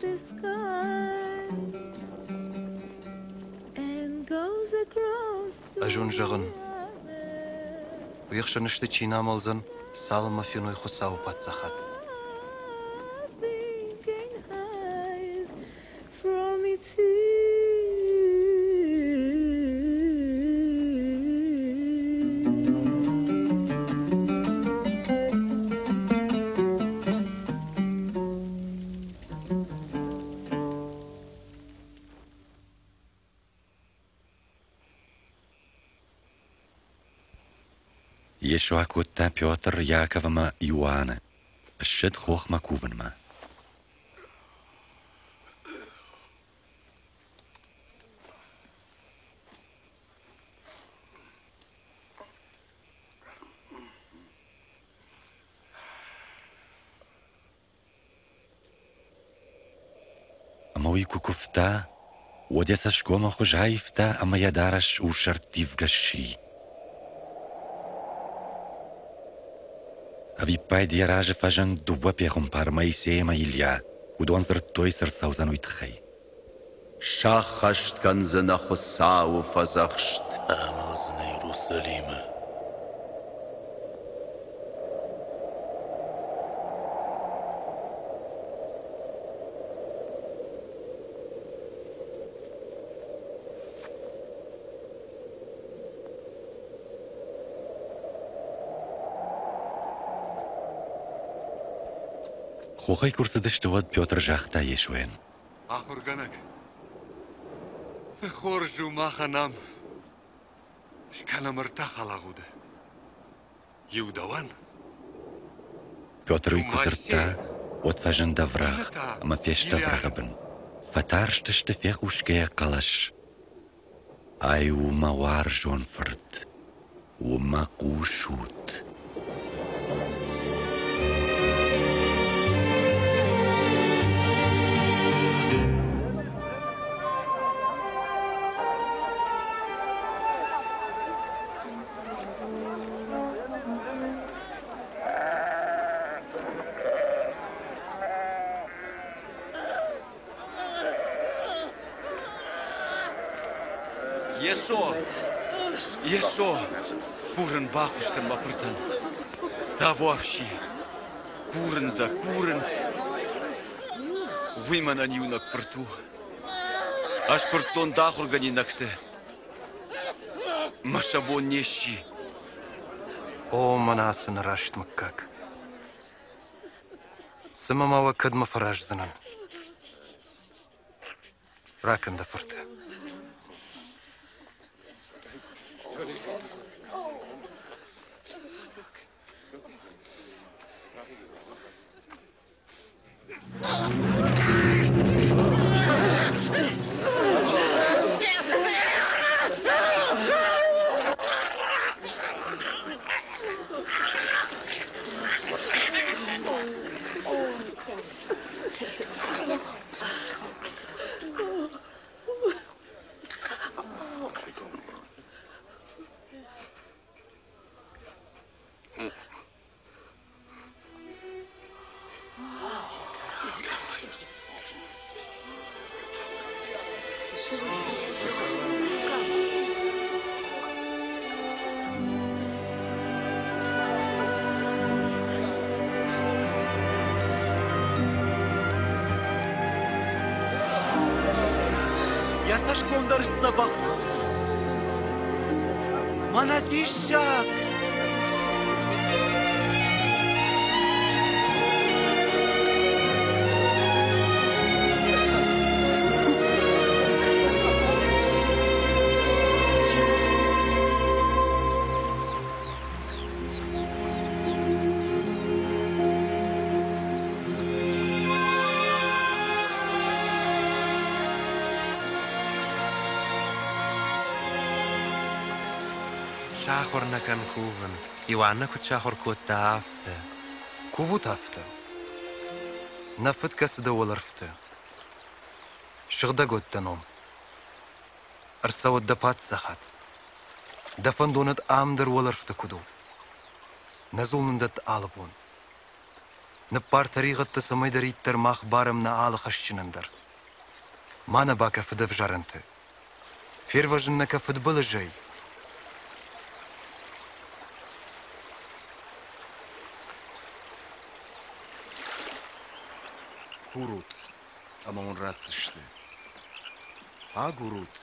Ӕз уын зӕгъын, уе хсӕн сты чи нӕ амӕлдзӕн, цалынмӕ феной Хуыцауы Паддзахад. Йесо акодта Петр, Яков ӕмӕ Иоанны, ссыд хохмӕ кувынмӕ. Ӕмӕ уый куы куывта, уӕд йӕ цӕсгомы хуыз аивта ӕмӕ йӕ дарӕс урсӕрттивгӕ сси. Ӕвиппайды йӕ разы фӕзынд дыууӕ пехуымпар Моисей ӕмӕ Илья. Уыдон дзырдтой, цы рцӕудзӕн, уый тыххӕй. Сӕххӕст кӕндзынӕ Хуыцауы фӕдзӕхст. Амӕлдзынӕ Иерусалимы. Хохӕй куы рцыдысты, уӕд Петр загъта Йесойӕн: Ахуыргӕнӕг, цы хорз у махӕн ам! Скӕнӕм ӕртӕ халагъуды. Иу дӕуӕн, Петр уый куы дзырдта, уӕд фӕзынд ӕврагъ ӕмӕ фесты ӕврагъы бын. Фӕтарстысты фехъусгӕйӕ хъӕлӕс. Ай у мӕ уарзон фырт, уымӕ хъусут. Йесо! Йесо! Курын, баххуыс кӕн мӕ фыртӕн. Табуафси! Курын дӕ, курын! Уый мӕнӕн иунӕг фырт у. Ӕз куырдтон дӕ ахуыргӕнинӕгты. Мӕ сӕ бон не сси. О, мӕнӕ ацы нӕраст мыггаг! Цымӕ ма уӕ кӕдмӕ фӕраздзынӕн? Ракӕн дӕ фырты. Йӕ цӕсгом дӕр сдзӕбӕх. Мӕнӕ диссаг! Сахуыр нӕ кӕн кувын, Иоанна куыд сахуыр кодта, афтӕ. Кувут афтӕ. Нӕ фыд кӕцы дӕ уӕлӕрвты. Сыгъдӕг уӕд дӕ ном. Ӕрцӕуӕд дӕ паддзахад. Дӕ фӕндонад ам дӕр уӕлӕрвты куыд у. Нӕ дзул нын дӕтт алы бон. Ныббар тӕригъӕдтӕ цӕмӕйдӕриддӕр мах барӕм нӕ алы хӕсджынӕн дӕр. Ма нӕ бакӕ фыдӕвзарӕнты. Фервӕзын нӕ кӕ фыдбылызӕй. Курут, ӕмӕ уын ратдзысты. Агурут,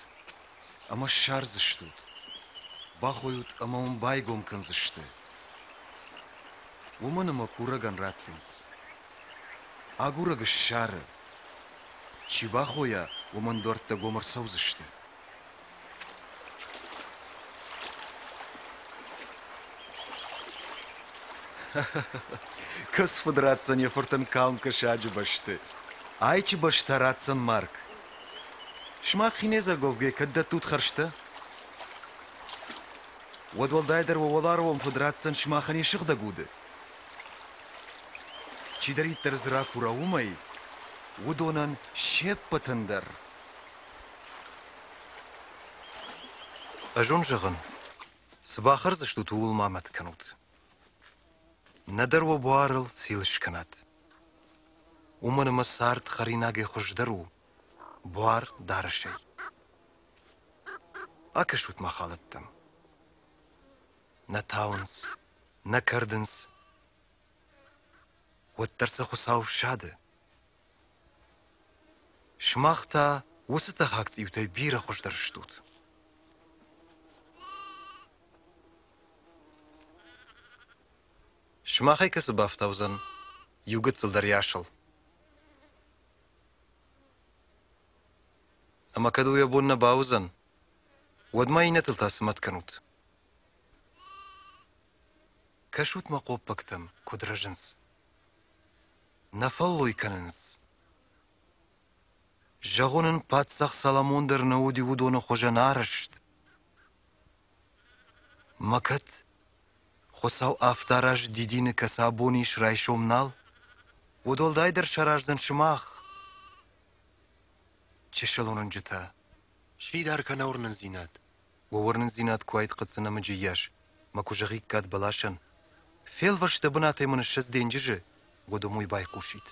ӕмӕ ссардзыстут. Бахойут ӕмӕ уын байгом кӕндзысты. Уымӕн ӕмӕ курӕгӕн раттынц. Агурӕг ссары. Чи бахойа, уымӕн дуӕрттӕ гом ӕрцӕудзысты. Кӕс фыд ратдзӕн йӕ фыртӕн калм кӕсаджы бӕсты. Айчы бӕстӕ ратдзӕн марг. Сымах хинӕйдзаг уӕвгӕй кӕд дӕттут хӕрзтӕ? Уӕд уӕлдайдӕр уӕ уӕларвон фыд ратдзӕн сымахӕн йӕ сыгъдӕг уды. Чидӕриддӕр дзы ракура уымӕй, уыдонӕн се ппӕтӕн дӕр. Ӕз уын зӕгъын, цы бахӕрдзыстут, ууыл ма мӕт кӕнут. Нӕдӕр уӕ буарыл цил скӕнат. Уымӕн ӕмӕ цард хӕринагӕй хуыздӕр у, буар дарӕсӕй. Акӕсут ма халӕттӕм. Нӕ тауынц, нӕ кӕрдынц, уӕддӕр сӕ Хуыцау фсады. Сымах та уыцы тӕхӕг цъиутӕй бирӕ хуыздӕр стут. Сымахӕй кӕцы бафтаудзӕн иу гыццыл дӕр йасыл? Ӕмӕ кӕд уый бон нӕ бауыдзӕн, уӕд ма иннӕтыл та цы мӕт кӕнут? Кӕсут мӕ хъоппӕгтӕм, куыд рӕзынц. Нӕ фӕллой кӕнынц. Зӕгъон ын, паддзах Соломон дӕр нӕ уыди уыдоны хуызӕн арӕзт. Мӕ кӕд Хуыцау афтӕ арӕзт дидины кӕцы абон ис, райсом нал, уӕд уӕлдайдӕр сараздзӕн сымах, чысыл уырнджытӕ. Сфидар кӕна уырнындзинад. Уӕ уырнындзинад куы уаид хъыцъы нӕмыджы йас, мӕ куы зӕгъиккат бӕласӕн, фелвӕст дӕ бынатӕй мын ссӕдз денджызы, уӕд ӕм уый байхъусид.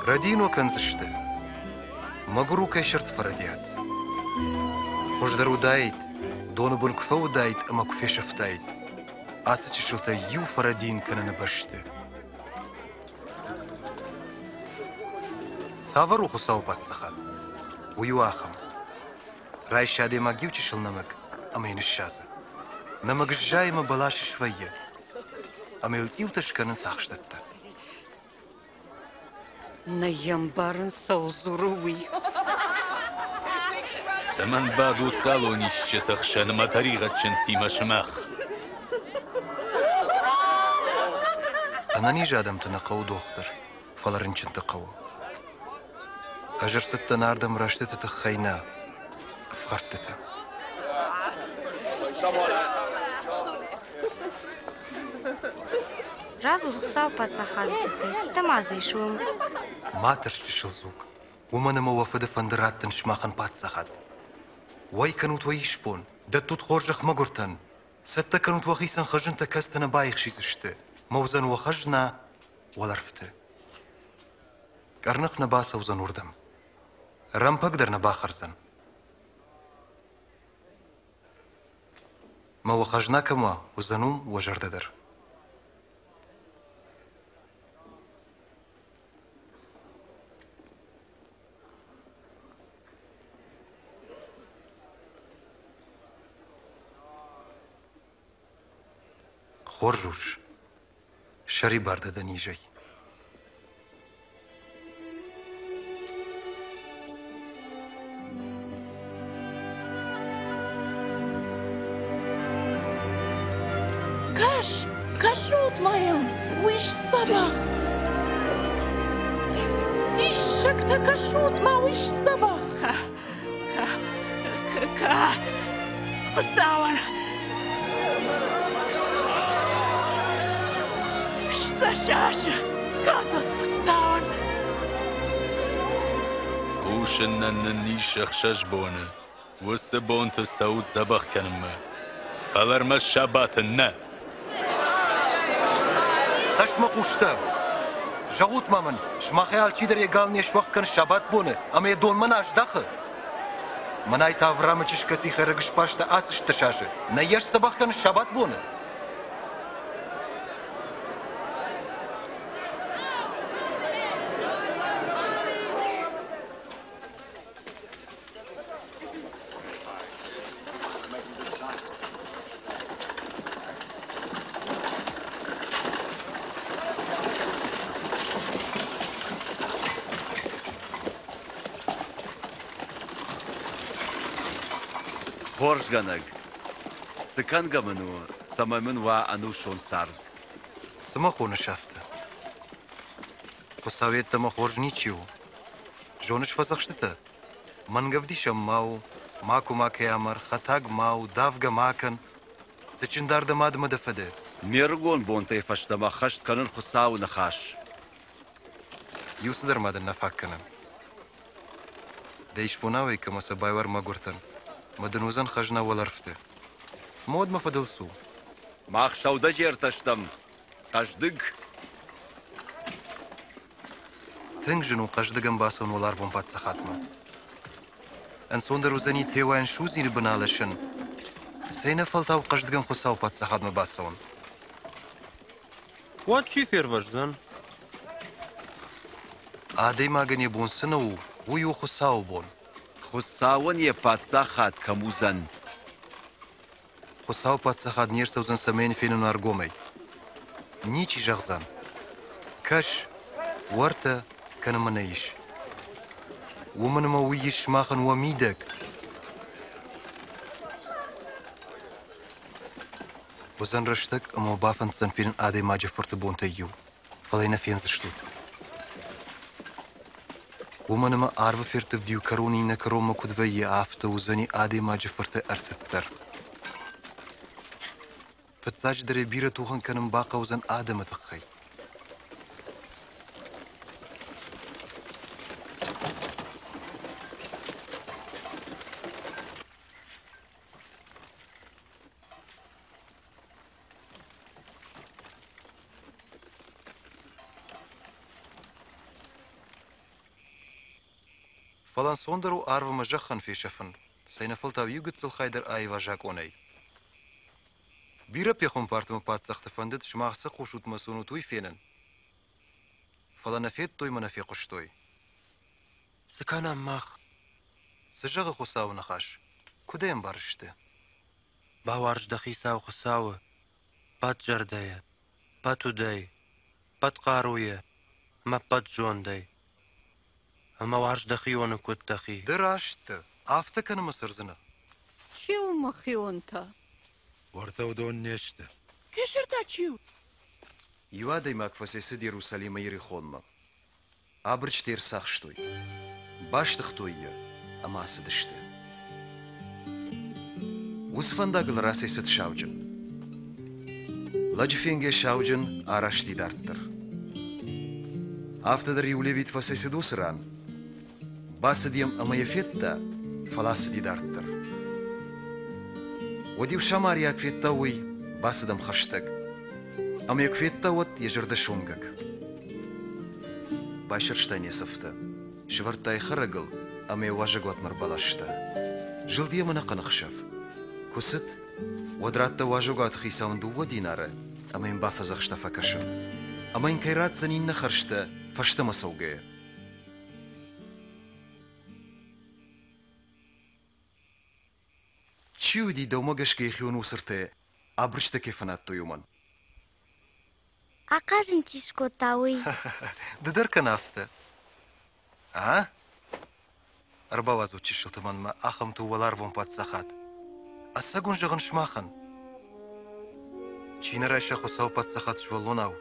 Рӕдийын уӕ кӕндзысты. Мӕгуыр у кӕй сырд фӕрӕдиат. Хуыздӕр уыдаид, доны бын куы фӕуыдаид ӕмӕ куы фесӕфтаид, ацы чысылтӕй иу фӕрӕдийын кӕныны бӕсты. Цавӕр у Хуыцауы Паддзахад? Уый у ахӕм. Райсы адӕймаг иу чысыл нӕмыг ӕмӕ йын ссадзы. Нӕмыг сзайы ӕмӕ бӕлас свӕййы, ӕмӕ йыл цъиутӕ скӕнынц ахстӕттӕ. Нӕ йӕ мбарын, цӕуыл дзуры, уый. Цӕмӕн бадут хъалонисджыты хсӕн мӕ тӕригъӕдджынтимӕ сымах? Ӕнӕниз адӕмты нӕ хъӕуы дохтыр, фӕлӕ рынчынты хъӕуы. Ӕз ӕрцыдтӕн ардӕм рӕстыты тыххӕй нӕ, ӕфхӕрдтыты. Радзур Хуыцауы Паддзахады тыххӕй, цытӕ ма дзы ис уым? Ма тӕрс, чысыл дзуг, уымӕн ӕмӕ уӕ фыды фӕнды раттын сымахӕн паддзахад. Уӕй кӕнут уӕ исбон, дӕттут хорзӕх мӕгуыртӕн, цӕттӕ кӕнут уӕхицӕн хызынтӕ, кӕцытӕ нӕ баихсидзысты, мӕ уыдзӕн уӕ хӕзна уӕлӕрвты. Къӕрных нӕ бацӕудзӕн уырдӕм, рӕмпӕг дӕр нӕ бахӕрдзӕн. Мӕ уӕ хӕзна кӕм уа, уыдзӕн уым уӕ зӕрдӕ дӕр. Хорз ус, сӕрибар дӕ дӕ низӕй. Кӕс, кӕсут ма йӕм, уый сдзӕбӕх. Диссӕгтӕ, кӕсут ма, уый сдзӕбӕх. Кад Хуыцауӕн! Стӕсасы кад Хуыцауӕн! Кусынӕн нын ис ӕхсӕз боны. Уыцы бонты цӕут дзӕбӕх кӕнынмӕ. Фӕлӕ ӕрмӕст сабаты нӕ. Цӕстмӕхъустӕ, зӕгъут-ма мын, сымахӕй алчидӕр йӕ гал не суӕгъд кӕны сабатбоны ӕмӕ йӕ донмӕ нӕ аздахы? Мӕнӕй та Авраамы чызг кӕцыйы хӕрӕг сбаста ацы стӕсазы, нӕ йӕ сдзӕбӕх кӕны сабатбоны? Хорзгӕнӕг, цы кӕнгӕ мын у, цӕмӕй мын уа ӕнусон цард? Цы мӕ хоныс афтӕ? Хуыцау йеддӕмӕ хорз ничи у. Зоныс фӕдзӕхстытӕ? Мӕнгӕвдисӕн ма у, макуы макӕй амар, хӕтаг ма у, давгӕ ма кӕн. Цытджындар дӕ мад ӕмӕ дӕ фыды. Ме рыгон бонтӕй фӕстӕмӕ хӕст кӕнын Хуыцауы ныхас. Иу цыдӕр ма дын нӕ фаг кӕны. Дӕ исбонауӕй кӕмӕ сӕ байуар мӕгуыртӕн, мӕ дын уыдзӕн хӕзна уӕлӕрвты. Мод мӕ фӕдыл цу. Мах сӕудӕджертӕ стӕм, хъӕздыг. Тынг зын у хъӕздыгӕн бацӕуын уӕларвон паддзахадмӕ. Ӕнцондӕр уыдзӕни теуайӕн судзины бын алӕсын, цӕйнӕфӕлтау хъӕздыгӕн Хуыцауы паддзахадмӕ бацӕуын. Уӕд чи фервӕздзӕн? Адӕймагӕн йӕ бон цы нӕ у, уый у Хуыцауы бон. Хуыцауӕн йӕ паддзахад кӕм уыдзӕн? Хуыцауы паддзахад не рцӕудзӕн цӕмӕй йын фенон ӕргомӕй. Ничи зӕгъдзӕн: Кӕс, уӕртӕ кӕнӕ мӕнӕ ис. Уымӕн ӕмӕ уый ис сымахӕн уӕ мидӕг. Уыдзӕн рӕстӕг ӕмӕ уӕ бафӕнддзӕн фенын адӕймаджы фырты бонтӕй иу, фӕлӕ йӕ нӕ фендзыстут. Уымӕн ӕмӕ арвы ферттывд иу кӕрон иннӕ кӕронмӕ куыд вӕййы, афтӕ уыдзӕни адӕймаджы фырты ӕрцыд дӕр. Фыццаджыдӕр ӕй бирӕ тухӕн кӕнын бахъӕудзӕн адӕмы тыххӕй. Фӕлӕ ӕнцондӕр у арв ӕмӕ зӕххӕн фесӕфын, цӕйнӕфӕлтау иу гыццыл хай дӕр аива закъонӕй. Бирӕ пехуымпарты ӕмӕ паддзӕхты фӕндыд сымах цы хъусут мӕ цы уынут, уый фенын. Фӕлӕ нӕ федтой мӕ нӕ фехъуыстой. Цы кӕнӕм мах? Цы зӕгъы Хуыцауы ныхас? Куыд ӕй ӕмбарыс ды? Бауарз дӕ Хицау Хуыцауы ппӕт зӕрдӕйӕ, ппӕт удӕй, ппӕт хъаруйӕ ӕмӕ ппӕт зондӕй. Ӕмӕ уарз дӕхионы куыд дӕхи. Ды раст дӕ, афтӕ кӕн ӕмӕ цӕрдзынӕ. Чи у мӕхион та? Уӕртӕ уыдон не сты. Кесыр та чи у? Иу адӕймаг фӕцӕйцыд Иерусалимӕй Иерихонмӕ. Абырджытӕ ӕрцахстой, бастыгътой йӕ ӕмӕ ацыдысты. Уыцы фӕндагыл рацӕйцыд сауджын. Лӕджы фенгӕ сауджын арасти дарддӕр. Афтӕ дӕр иу левит фӕцӕйцыд уыцы ран. Бацыд йӕм ӕмӕ йӕ федта, фӕлӕ ацыди дарддӕр. Уӕд иу самариаг федта уый, бацыд ӕм хӕстӕг. Ӕмӕ йӕ куы федта, уӕд йӕ зӕрдӕ суынгӕг. Байсӕрста йын йӕ цӕфтӕ, сӕвӕрдта йӕ хӕрӕгыл ӕмӕ йӕ уазӕгуатмӕ ӕрбаласта. Зылди йӕм ӕнӕхъӕн ӕхсӕв. Куы цыд, уӕд радта уазӕгуаты хицауӕн дыууӕ динары ӕмӕ йын бафӕдзӕхста фӕкӕсын. Ӕмӕ йын кӕй ратдзӕн иннӕ хӕрзтӕ фӕстӕмӕ цӕугӕйӕ. Чи уыди дӕумӕ гӕсгӕ йӕхион усыртӕ абырджытӕ кӕй фӕнадтой, уымӕн? Ахъаз ын чи скодта, уый. Ды дӕр кӕн афтӕ. А? Ӕрбауадзут чысылты мӕнмӕ, ахӕмты уӕларвон паддзахад. Ӕцӕг уын зӕгъын сымахӕн. Чи нӕ райса Хуыцауы паддзахад сывӕллонау,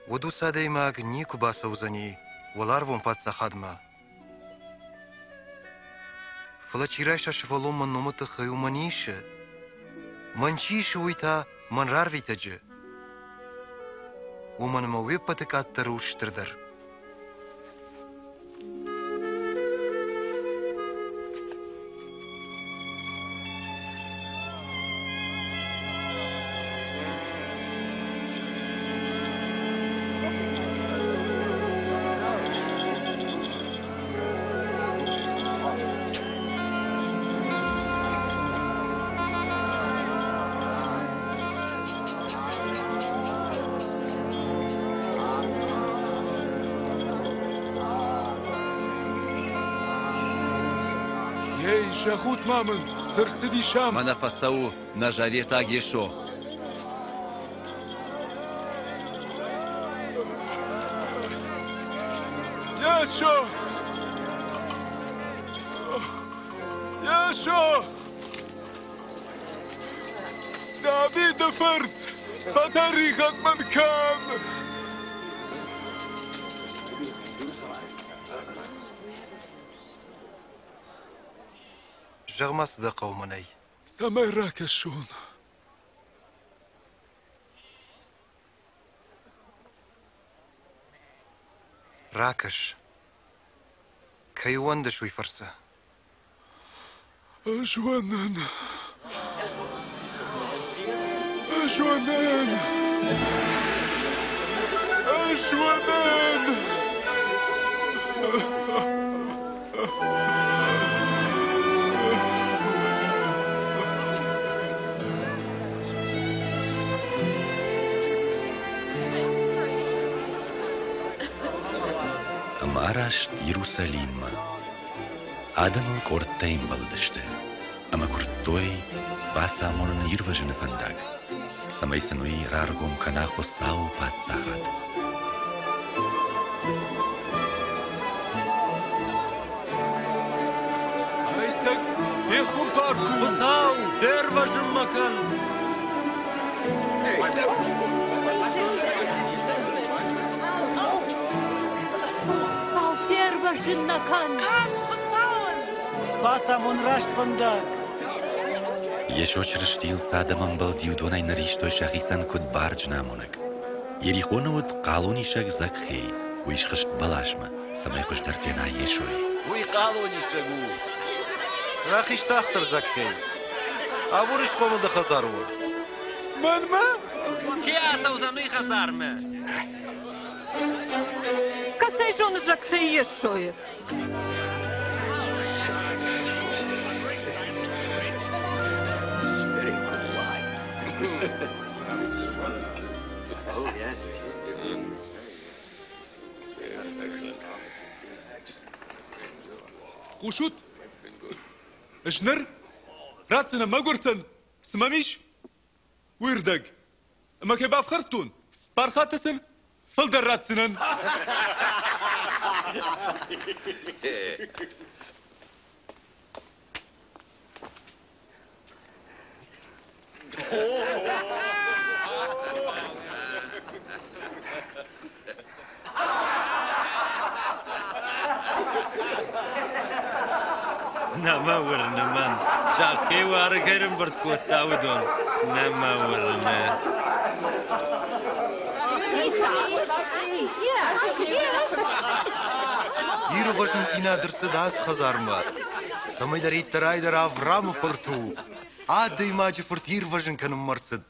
уӕд уыцы адӕймаг никуы бацӕудзӕни уӕларвон паддзахадмӕ. Фӕлӕ чи райса сывӕллон мӕн номы тыххӕй, уымӕн исы. Мӕн чи исы, уый та мӕн рарвитӕджы. Уымӕн ӕмӕ уе ппӕты къаддӕр у стырдӕр. Ей, зӕгъут ма мын, цы рцыдис ам? Мӕнӕ фӕцӕуы Назаретаг Йесо. Йесо! Йесо! Давиды фырт, фӕтӕригъӕд мын кӕн! Зӕгъ-ма, цы дӕ хъӕуы мӕнӕй? Цӕмӕй ракӕсон? Ракӕс. Кӕй уӕндыс уый фӕрцы? Ӕз уӕнын. Ӕз уӕнын. Ӕз уӕнын. Ӕмӕ араст Иерусалиммӕ. Адӕм ыл къордтӕй ӕмбӕлдысты ӕмӕ куырдтой бацамонын ирвӕзыны фӕндаг, цӕмӕй сын уый раргом кӕна Хуыцауы Паддзахад. Ӕцӕг пехуымпар куы Хуыцау, фервӕзын мӕ кӕн! Хуыцау, фервӕзын нӕ кӕн! Кад Хуыцауӕн! Бацамон раст фӕндаг! Йесо Чырыстийыл цы адӕм ӕмбӕлд, уыдонӕй ныр истой сӕхицӕн куыд барджын амонӕг. Иерихоны уыд хъалонисӕг Закхей, уый схызт бӕласмӕ, цӕмӕй хуыздӕр фена Йесойы. Уый хъалонисӕг у. Рахиз тагъддӕр, Закхей. Абон схъомыл дӕ хӕдзары у. Мӕнмӕ? Чи ацӕудзӕн уый хӕдзармӕ? Кӕцӕй зоны Закхей Йесойы? Хъусут? Ӕз ныр ратдзынӕн мӕгуыртӕн, цы мӕм ис, уый рдӕг. Ӕмӕ кӕй бафхӕрдтон, цыппар хатты сын фылдӕр ратдзынӕн. Нӕ мӕ уырны мӕн. Захъхъеуы арыгӕй ӕрӕмбырд кодта уыдон. Нӕ мӕ уырны. Ирвӕзындзинад ӕрцыд ацы хӕдзармӕ, цӕмӕйдӕриддӕр айдӕр Авраамы фырт у, адӕймаджы фырт ирвӕзын кӕнынмӕ ӕрцыд.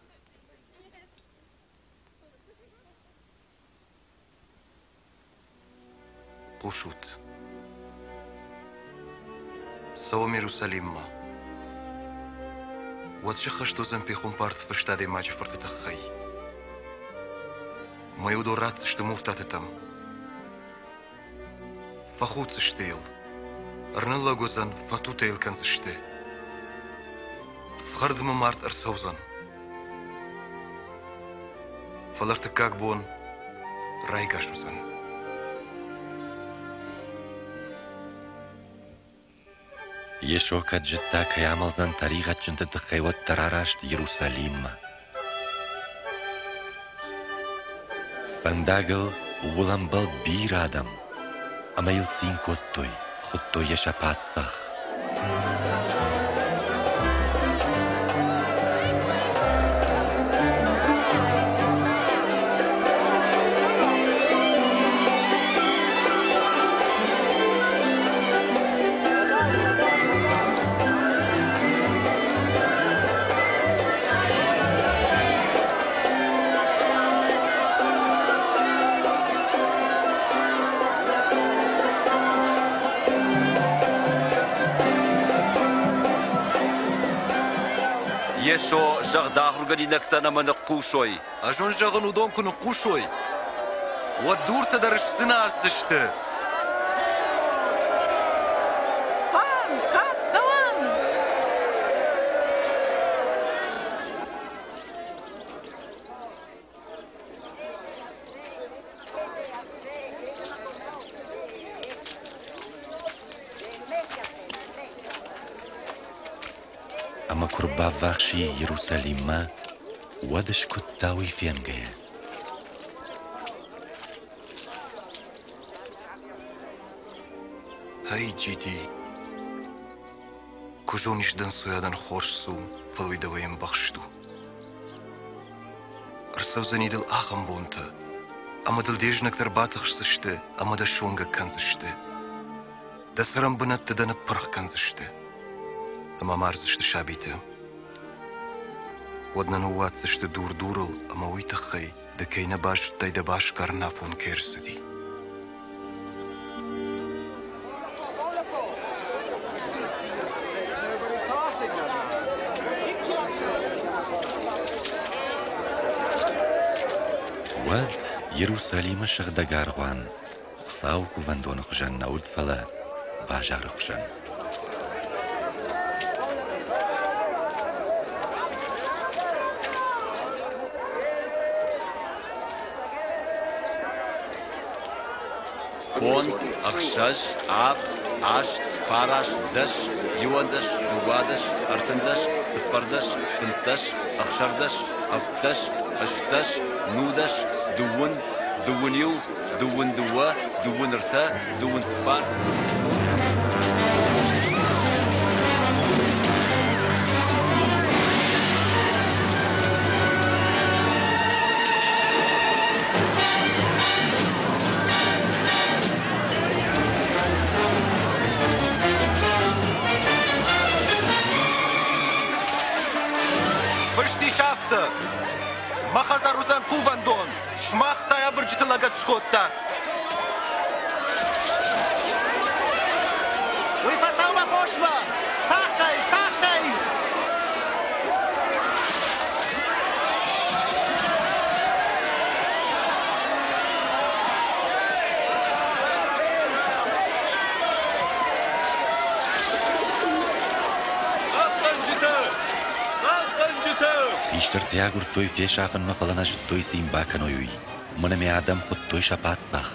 Хъусут. Цӕуӕм Иерусалиммӕ. Уӕд сӕххӕст уыдзӕн пехуымпарты фыст адӕймаджы фырты тыххӕй. Мӕ уыдон ратдзысты муртатытӕм. Фӕхуддзысты йыл, ӕрныллӕг уыдзӕн, фӕтутӕ йыл кӕндзысты. Фхӕрдмӕ мард ӕрцӕудзӕн. Фӕлӕ ӕртыккаг бон райгас уыдзӕн. Йесо кӕд зыдта, кӕй амӕлдзӕн тӕригъӕдджынты тыххӕй, уӕддӕр араст Иерусалиммӕ. Фӕндагыл ууыл ӕмбӕлд бирӕ адӕм, ӕмӕ йыл цин кодтой, хуыдтой йӕ сӕ паддзах. Йесо, зӕгъ дӕ ахуыргӕнинӕгтӕн ӕмӕ ныхъхъусой. Ӕз уын зӕгъын, уыдон куы ныхъхъусой, уӕд дуртӕ дӕр сдзынӕздзысты. Фан, кад дӕуӕн! Ӕмӕ куы рбаввахс и Иерусалиммӕ, уӕд скуыдта уый фенгӕйӕ. Ӕй, джиди, куы зонис дӕнцойадӕн хорз цы у, фӕлӕ уый дӕуӕй ӕмбӕхст у. Ӕрцӕудзӕни дыл ахӕм бонтӕ, ӕмӕ дыл де знӕгтӕ ӕрбатыхсдзысты ӕмӕ дӕ суынгӕг кӕндзысты. Дӕ цӕрӕнбынӕтты дӕ ныппырх кӕндзысты ӕмӕ мардзысты сабиты. Уӕд нӕ ныууадздзысты дур дурыл ӕмӕ уый тыххӕй ды кӕй нӕ базыдтай дӕ басгарын афон кӕй ӕрцыди. Уӕд Иерусалимы сыгъдӕг аргъуан Хуыцауы кувӕндоны хуызӕн нӕ уыд, фӕлӕ базары хуызӕн. Фондз, ӕхсӕз, авд, аст, фараст, дӕс, иуӕндӕс, дыууадӕс, ӕртындӕс, цыппӕрдӕс, фынддӕс, ӕхсӕрдӕс, ӕвддӕс, ӕстдӕс, нудӕс, дыууын, дыууын иу, дыууын дыууӕ, дыууын ӕртӕ, дыууын цыппар. Фыст ис афтӕ: Мӕ хӕдзар уыдзӕн кувӕндон, Сымах та абырджыты лӕгӕт скодтат. Уый фӕцӕуы хосмӕ! Тагъдӕй, тагъдӕй! Хъахъхъӕнджытӕ! Хъахъхъӕнджытӕ! Хистӕртӕ агуырдтой фесафынмӕ, фӕлӕ нӕ зыдтой, цы йын бакӕной, уый. Уымӕн ӕмӕ адӕм хуыдтой сӕ паддзах.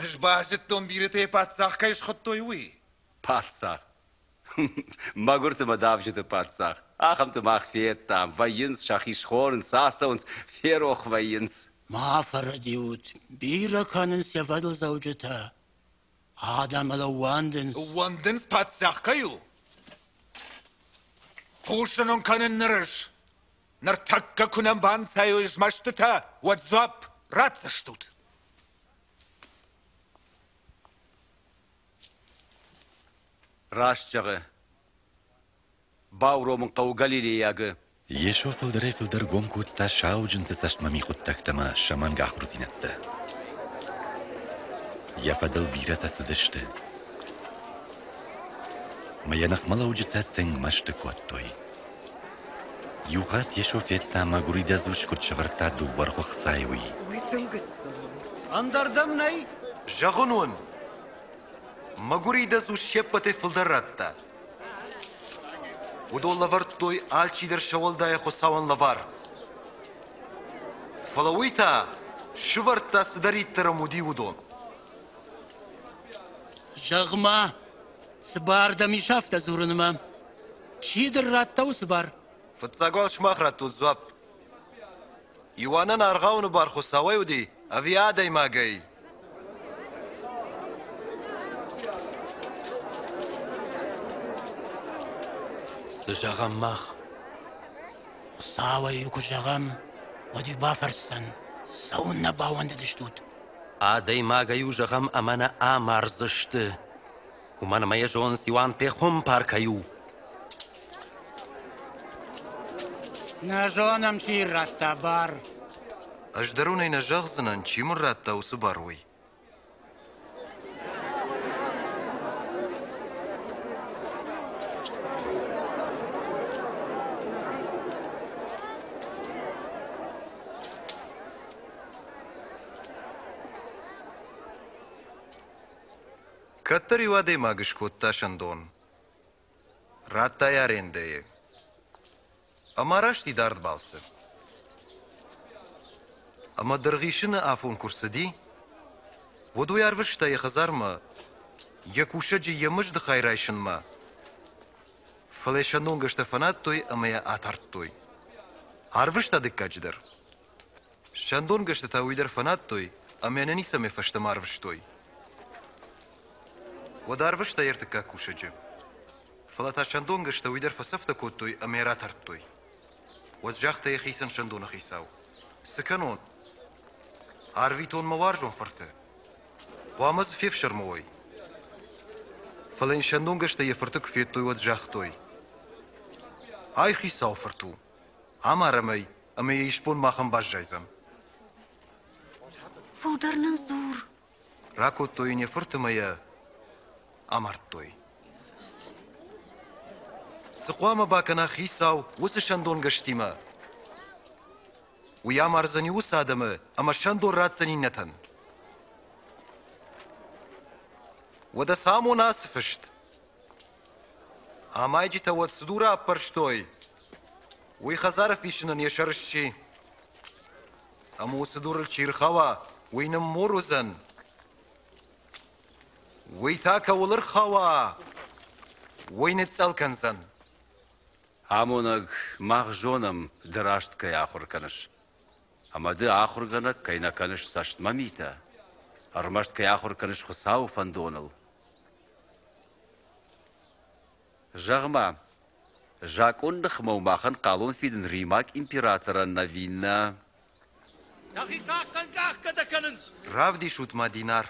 Ӕз базыдтон, бирӕтӕ йӕ паддзах кӕй схуыдтой, уый. Паддзах. Мӕгуырты мӕ давджыты паддзах. Ахӕмты мах федтам, вӕййынц, сӕхи схонынц, ацӕуынц, ферох вӕййынц. Ма фӕрӕдиут, бирӕ кӕнынц йӕ фӕдылдзӕуджытӕ. Адӕм ыл ӕууӕндынц. Ӕууӕндынц паддзах кӕй у? Хъусын уын кӕнын ныр ӕз. Ныртӕккӕ куы нӕм банцайой змӕстытӕ, уӕд дзуапп ратдзыстут. Раст зӕгъы. Бауромын хъӕуы галилейагы. Йесо фылдӕрӕй-фылдӕр гом кодта сауджынты цӕстмӕми хъуыддӕгтӕ ӕмӕ сӕ мӕнг ахуырдзинӕдтӕ. Йӕ фӕдыл бирӕтӕ цыдысты. Ӕмӕ йӕ ныхмӕлӕуджытӕ тынг мӕсты кодтой. Иухатт Йесо федта, мӕгуыр идӕдз ус куыд сӕвӕрдта дыууӕ ӕрхуы хцайы, уый. Уый тынг гыццыл у. Ӕндӕрдӕм нӕй? Зӕгъын уын, мӕгуыр идӕдз ус се ппӕтӕй фылдӕр радта. Уыдон лӕвӕрдтой алчидӕр сӕ уӕлдайӕ Хуыцауӕн лӕвар. Фӕлӕ уый та сывӕрдта, цыдӕриддӕр ӕм уыди, уыдон. Зӕгъ-ма, цы бар дӕм ис афтӕ дзурынмӕ? Чи дын радта уыцы бар? Фыццаг уал сымах радтут дзуапп. Иоаннӕн аргъауыны бар Хуыцауӕй уыди ӕви адӕймагӕй? Цы зӕгъӕм мах? Хуыцауӕй куы зӕгъӕм, уӕд-иу бафӕрсдзӕн, цӕуылнӕ баууӕндыдыстут? Адӕймагӕй-иу зӕгъӕм ӕмӕ нӕ амардзысты. Уымӕн ӕмӕ йӕ зонынц, Иоанн пехуымпар кӕй у. Нӕ зонӕм, чи радта бар. Ӕз дӕр уын ӕй нӕ зӕгъдзынӕн, чи мын радта уыцы бар, уый. Кӕддӕр иу адӕймаг скодта сӕндон. Радта йӕ арендӕйы. Ӕмӕ араст и дард балцы. Ӕмӕ дыргъисыны афон куы рцыди, уӕд уый арвыста йӕ хӕдзармӕ йӕ кусӕджы йӕ мызды хай райсынмӕ. Фӕлӕ сӕ нонгӕстӕ фӕнадтой ӕмӕ йӕ атардтой. Арвыста дыккаджы дӕр. Сӕндонгӕстӕ та уый дӕр фӕнадтой ӕмӕ йӕ ницӕмӕй фӕстӕмӕ арвыстой. Уӕд арвыста йе ртыккаг кусӕджы. Фӕлӕ та сӕндонгӕстӕ уый дӕр фӕцӕфтӕ кодтой ӕмӕ йӕ ратардтой. Уӕд загъта йӕхицӕн сӕндоны хицау: Цы кӕнон? Арвитон мӕ уарзон фырты. Хъуамӕ дзы фефсӕрмы уой. Фӕлӕ йын сӕндонгӕстӕ йӕ фырты куы федтой, уӕд загътой: Ай хицауы фырт у. Амарӕм ӕй, ӕмӕ йӕ исбон махӕн баззайдзӕн. Фылдӕр нын дзур. Ракодтой йын йӕ фырты ӕмӕ йӕ амардтой. Цы хъуамӕ бакӕна хицау уыцы сӕндонгӕстимӕ? Уый амардзӕни уыцы адӕмы ӕмӕ сӕндон ратдзӕн иннӕтӕн. Уӕдӕ цы амоны ацы фыст? Амайджытӕ уӕд цы дур аппӕрстой, уый хӕдзары фисынӕн йӕ сӕр сси. Ӕмӕ уыцы дурыл чи рхауа, уый ныммур уыдзӕн. Уый та кӕуыл ӕрхауа, уый ныцъцъӕл кӕндзӕн. Амонӕг, мах зонӕм, ды раст кӕй ахуыр кӕныс. Ӕмӕ ды ахуыргӕнӕг кӕй нӕ кӕныс цӕстмӕ митӕ, ӕрмӕст кӕй ахуыр кӕныс Хуыцауы фӕндоныл. Зӕгъ-ма, закъон ныхмӕ у махӕн хъалон фидын римаг императорӕн ӕви нӕ? Нӕхи хъахъхъӕн къахгӕ дӕ кӕнынц. Равдисут ма динар.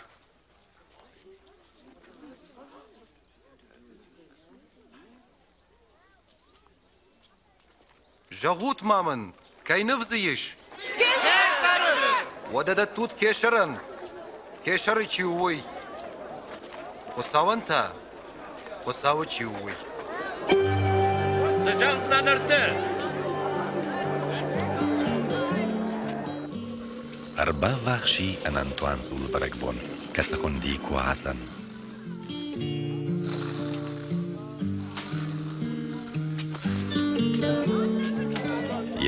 Зӕгъут ма мын, кӕй ныв дзы ис? Кесӕры! Уӕдӕ дӕттут кесӕрӕн, кесӕры чи у, уый. Хуыцауӕн та, Хуыцауы чи у, уый. Цы зӕгъдзынӕ ныр ды? Ӕрбаввахс и ӕнӕнтуан дзулы бӕрӕгбон, кӕцы хуынди Куадзӕн.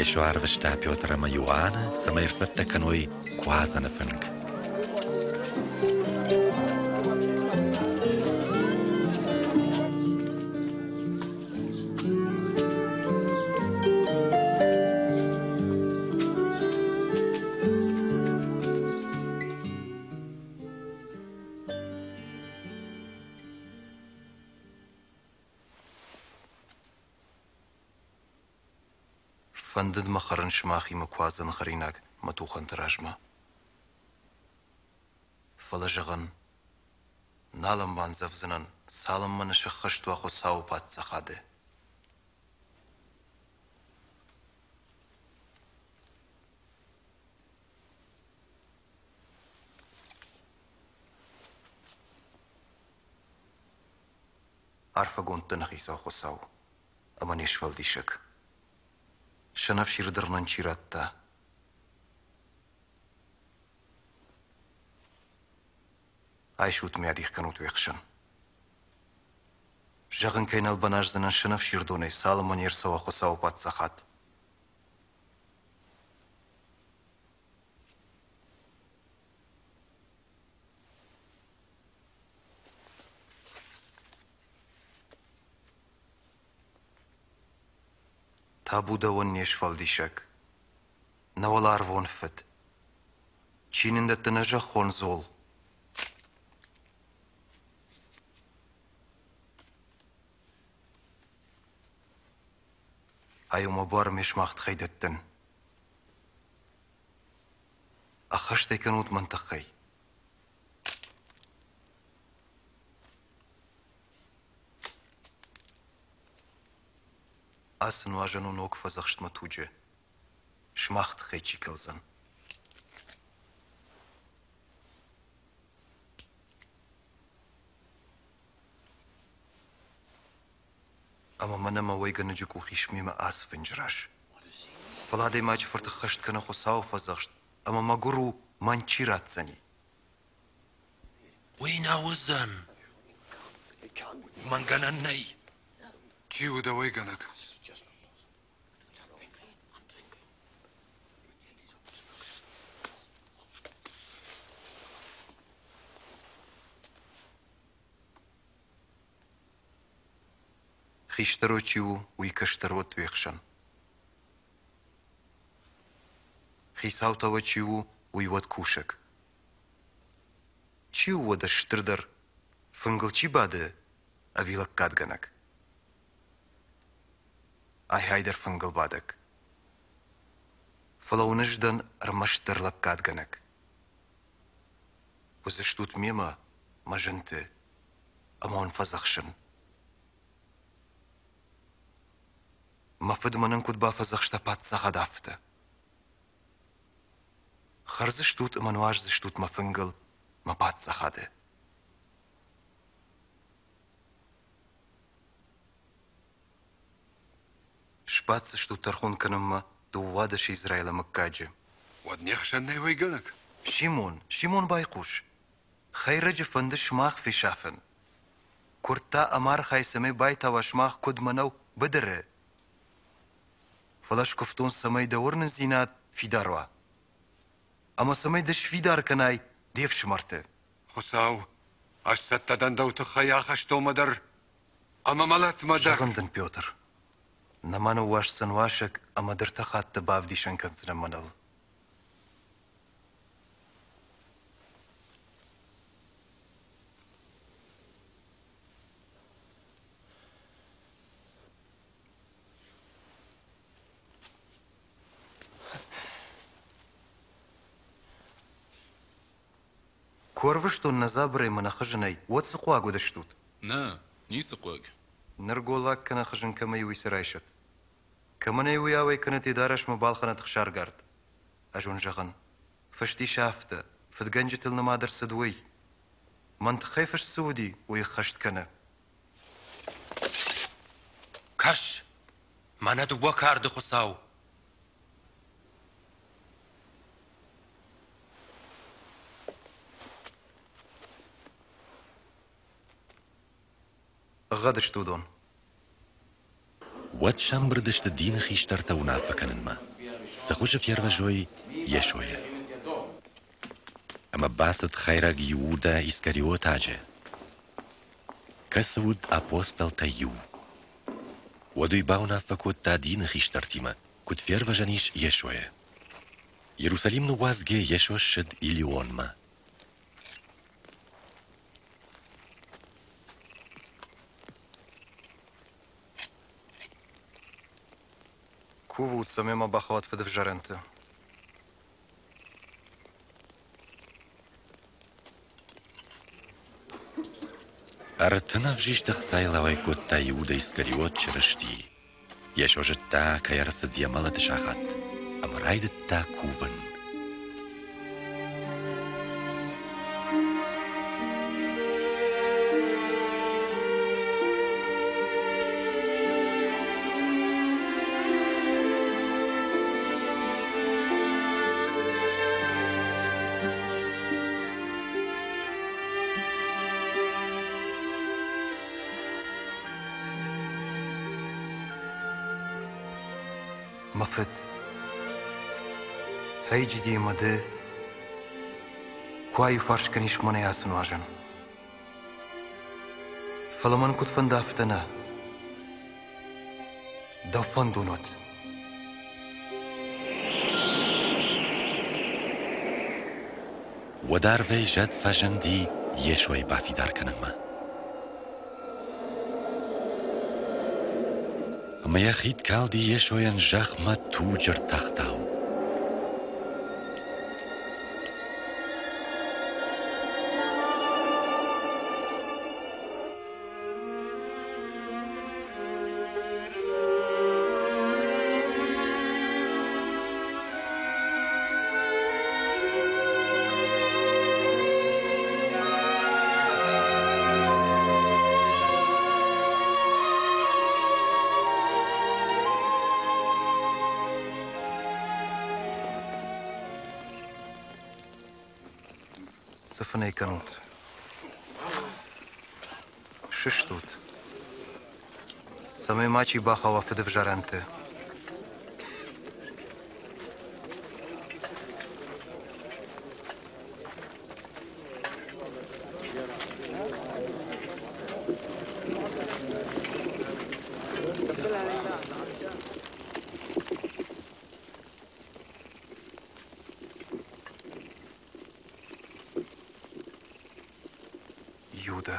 Йесо арвыста Петр ӕмӕ Иоанны, цӕмӕй ӕрцӕттӕ кӕной Куадзӕны фынг. Фӕндыд мӕ хӕрын сымахимӕ куадзӕны хӕринаг мӕ тухӕнты размӕ. Фӕлӕ зӕгъын, нал ӕм бандзӕвдзынӕн, цалынмӕ нӕ сӕххӕст уа Хуыцауы Паддзахады. Арфӕгонд дӕ нӕ Хицау Хуыцау ӕмӕ не Сфӕлдисӕг. Сӕнӕфсир дӕр нын чи радта, Айсут мӕ, адих кӕнут уе хсӕн. Зӕгъын кӕй нал баназдзынӕн сӕнӕфсирдонӕй, цалынмӕ не рцӕуа Хуыцауы Паддзахад. Табу дӕуӕн не сфӕлдисӕг, нӕ уӕларвон Фыд. Чи нын дӕтты нӕ зӕххон дзол? Ай у мӕ буар ме сымах тыххӕй дӕттын. Ӕххӕст ӕй кӕнут мӕн тыххӕй. Ацы нуазӕн у ног фӕдзӕхст мӕ туджы. Сымах тыххӕй чи кӕлдзӕн? Ӕмӕ мӕнӕ мӕ уӕйгӕнӕджы къух ис мемӕ ацы фынджы раз. Фӕлӕ адӕймаджы фырт ӕххӕст кӕны Хуыцауы фӕдзӕхст, ӕмӕ мӕгуыр у, мӕн чи ратдзӕни. Уый нӕ уыдзӕн. Уымӕн гӕнӕн нӕй. Чи у дӕ уӕйгӕнӕг? Хистӕр чи у, уый кӕстӕр уӕд уе хсӕн. Хицау та уӕ чи у, уый уӕд кусӕг. Чи у уӕдӕ стырдӕр, фынгыл чи бады, ӕви лӕггадгӕнӕг? Ай-гьайдӕр фынгыл бадӕг. Фӕлӕ уын ӕз дӕн ӕрмӕстдӕр лӕггадгӕнӕг. Уыдзыстут мемӕ мӕ зынты ӕмӕ уын фӕдзӕхсын. Мӕ фыд мӕнӕн куыд бафӕдзӕхста паддзахад, афтӕ. Хӕрдзыстут ӕмӕ нуаздзыстут мӕ фынгыл мӕ паддзахады. Сбаддзыстут тӕрхон кӕнынмӕ 12 Израилы мыггаджы. Уӕд не хсӕн нӕй уӕйгӕнӕг? Симон, Симон, байхъус! Хӕйрӕджы фӕнды сымах фесафын. Куырдта ӕмӕ архай, цӕмӕй байтауа сымах куыд мӕнӕу быдыры. Фӕлӕ скуывтон, цӕмӕй дӕ уырнындзинад фидар уа. Ӕмӕ цӕмӕй ды сфидар кӕнай де фсымӕрты. Хуыцау, ӕз цӕттӕ дӕн дӕу тыххӕй ахӕстонмӕ дӕр ӕмӕ мӕлӕтмӕ дӕр. Зӕгъын дын, Петр, нӕма ныууасдзӕн уасӕг ӕмӕ ды ӕртӕ хатты бавдисӕн кӕндзынӕ мӕныл. Куы ӕрвыстон нӕ дзабырӕй мӕ нӕ хызынӕй, уӕд цы хъуаг уыдыстут? Нӕ, ницы хъуаг. Ныр голлаг кӕнӕ хызын кӕмӕй уый цы райсат? Кӕмӕн ӕй уый ауӕй кӕнӕт йӕ дарӕсмӕ балхӕнӕт ӕхсаргард? Ӕз уын зӕгъын, фыст ис афтӕ, фыдгӕнджытыл нымад ӕрцыд уый. Мӕн тыххӕй фыст цы уыди, уый ӕххӕст кӕны. Кӕс, мӕнӕ дыууӕ карды Хуыцау! Ӕгъгъӕд сты уыдон. Уӕд сӕмбырд сты дины хистӕртӕ уынаффӕ кӕнынмӕ, цы хуызы фервӕзой Йесойы. Ӕмӕ бацыд хӕйрӕг Иудӕ Искариотаджы, кӕцы уыд апостолтӕй иу. Уӕд уый бауынаффӕ кодта дины хистӕртимӕ, куыд фервӕзӕн ис Йесойы. Иерусалим ныууадзгӕ Йесо ссыд Илионмӕ. Кувут, цӕмӕй ма бахауат фыдӕвзарӕнты. Ӕртын ӕвзист ӕхцайыл ауӕй кодта Иудӕ Искариот Чырыстийы. Йесо зыдта, кӕй ӕрцыд йӕ мӕлӕты сахат, ӕмӕ райдыдта кувын. Мӕ фыд, Хейджиди ӕмӕ ды куы аиуфарс кӕнис мӕнӕй ацы нуазӕн. Фӕлӕ мӕн куыд фӕнды, афтӕ нӕ. Дӕу фӕндон уӕд. Уӕд арвӕй зӕд фӕзынди Йесойы бафидар кӕнынмӕ. Ӕмӕ йӕ хид калди Йесойӕн зӕхмӕ туджы ртӕхтау. Цы фынӕй кӕнут? Сыстут, цӕмӕй мачи бахауа фыдӕвзарӕнты. Юда.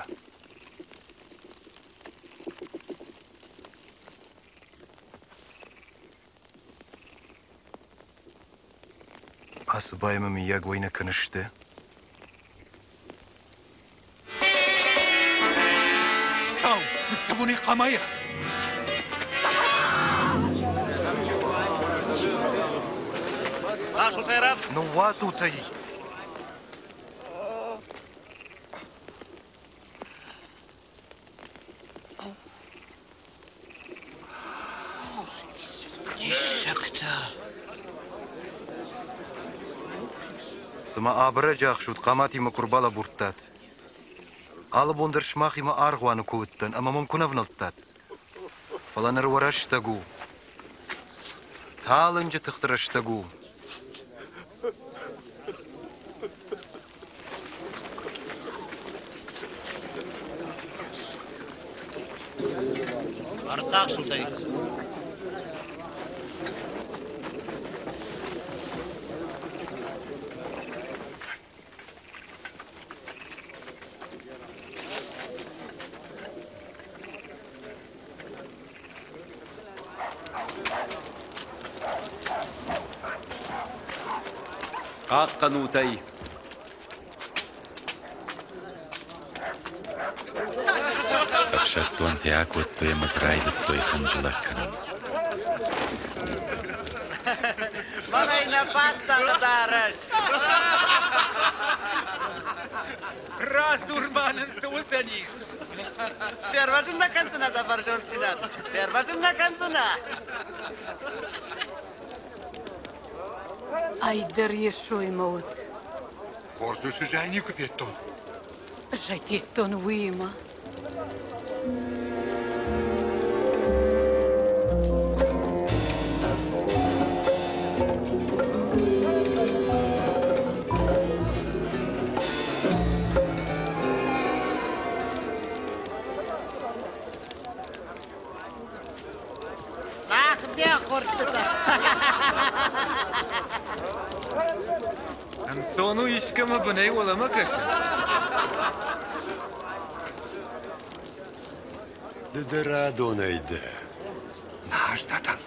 Ацы баймӕ мыййаг уӕй нӕ кӕныс ды? Хуыцау, ныццӕвон ӕй хъамайӕ! Ныууадзут ӕй! Диссӕгтӕ! Цыма абырӕджы ӕхсут хъаматимӕ куы рбалӕбурдтат. Алы бон дӕр сымахимӕ аргъуаны куы уыдтӕн ӕмӕ мӕм куы нӕ внӕлдтат. Фӕлӕ ныр уӕ рӕстӕг у. Талынджы тыхты рӕстӕг у. Ӕрцахсут ӕй! Хъахъхъӕнут ӕй! Ӕфсӕддонтӕ акодтой ӕмӕ дзы райдыдтой хынджылӕг кӕнын. Мӕнӕй нӕ паддзахы дарӕс! Радзур ма нын, цы уыдзӕнис? Фервӕзын нӕ кӕндзынӕ дӕ бӕрзонддзинад? Фервӕзын нӕ кӕндзынӕ? Ай дӕр Йесоимӕ уыд. Хорз усы зӕй никуы федтон. Ӕз ӕй федтон уыимӕ. Мах де ӕххуырстытӕ. Ӕнцон у искӕмӕ бынӕй уӕлӕмӕ кӕсын. Ды дӕр адонӕй дӕ. Нӕ, ӕз нӕ дӕн.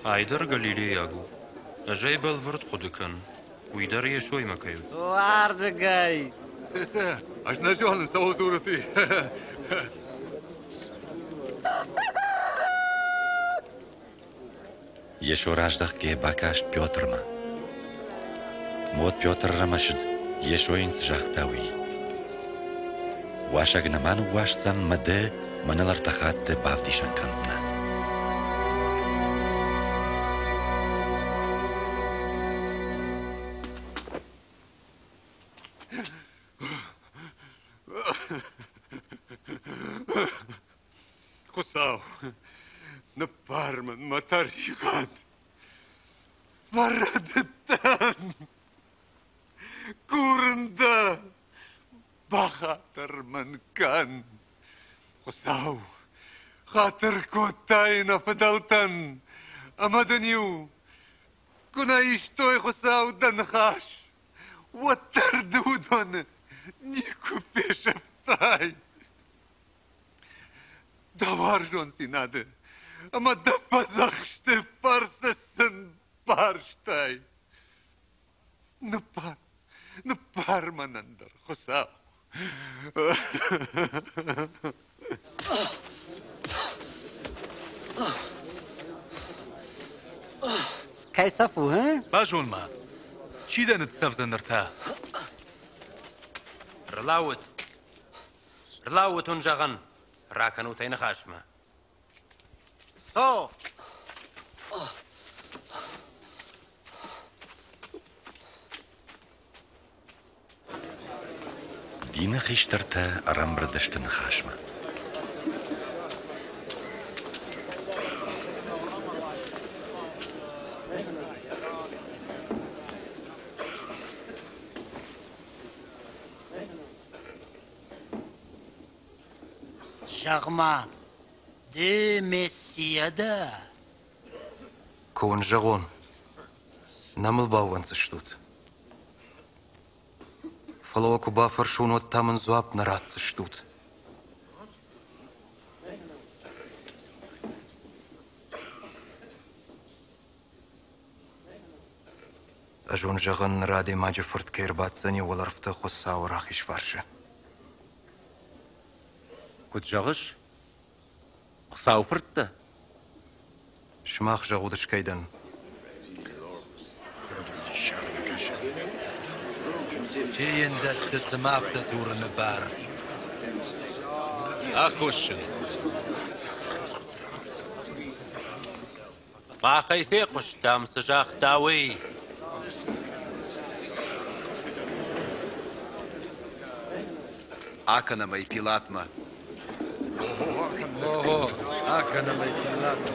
Ай дӕр галилейаг у. Ӕз ӕй бӕлвырд хъуыды кӕнын, уый дӕр Йесоимӕ кӕй уыд. Ардыгӕй! Цы, ӕз нӕ зонын, цӕуыл дзурут, уый. Йесо раздӕхгӕйӕ бакаст Петрмӕ. Уӕд Петр ӕрӕмӕсыд, Йесо йын цы загъта, уый. Уасӕг нӕма ныууасдзӕн мӕ ды мӕныл ӕртӕ хатты бавдисӕн кӕндзынӕ. Хуыцау, ныббар мын мӕ тӕригъӕд. Фӕрӕдыдтӕн. Курын дӕ, бахатыр мын кӕн. Хуыцау, хатыр кодтай нӕ фыдӕлтӕн, ӕмӕ дын-иу куы нӕ истой Хуыцау дӕ ныхас, уӕддӕр ды уыдоны никуы фесӕфтай. Дӕ уарзондзинады ӕмӕ дӕ фӕдзӕхсты фӕрцы сын барстай. Ныббар, ныббар мӕнӕн дӕр, Хуыцау. Кӕй цӕф у, ы? Базон-ма, чи дӕ ныццӕвдзӕн ныр та? Рлӕуут. Рлӕуут уын зӕгъын, ракӕнут ӕй ныхасмӕ. Со! Дины хистӕртӕ ӕрӕмбырд сты ныхасмӕ. Зӕгъ-ма, ды Мессийӕ дӕ? Куы уын зӕгъон, нӕ мыл баууӕнддзыстут. Фӕлӕ уӕ куы бафӕрсон, уӕд та мын дзуапп нӕ ратдзыстут. Ӕз уын зӕгъын, ныр адӕймаджы фырт кӕй ӕрбаддзӕни уӕлӕрвты Хуыцауы рахиз фарсы. Куыд зӕгъыс? Хуыцауы фырт дӕ? Сымах зӕгъут, ӕз кӕй дӕн. Чи йын дӕтты цыма афтӕ дзурыны бар? Аххосджын. Махӕй фехъуыстам, цы загъта, уый. Акӕнӕм ӕй Пилатмӕ. Ого, акӕнӕм ӕй Пилатмӕ.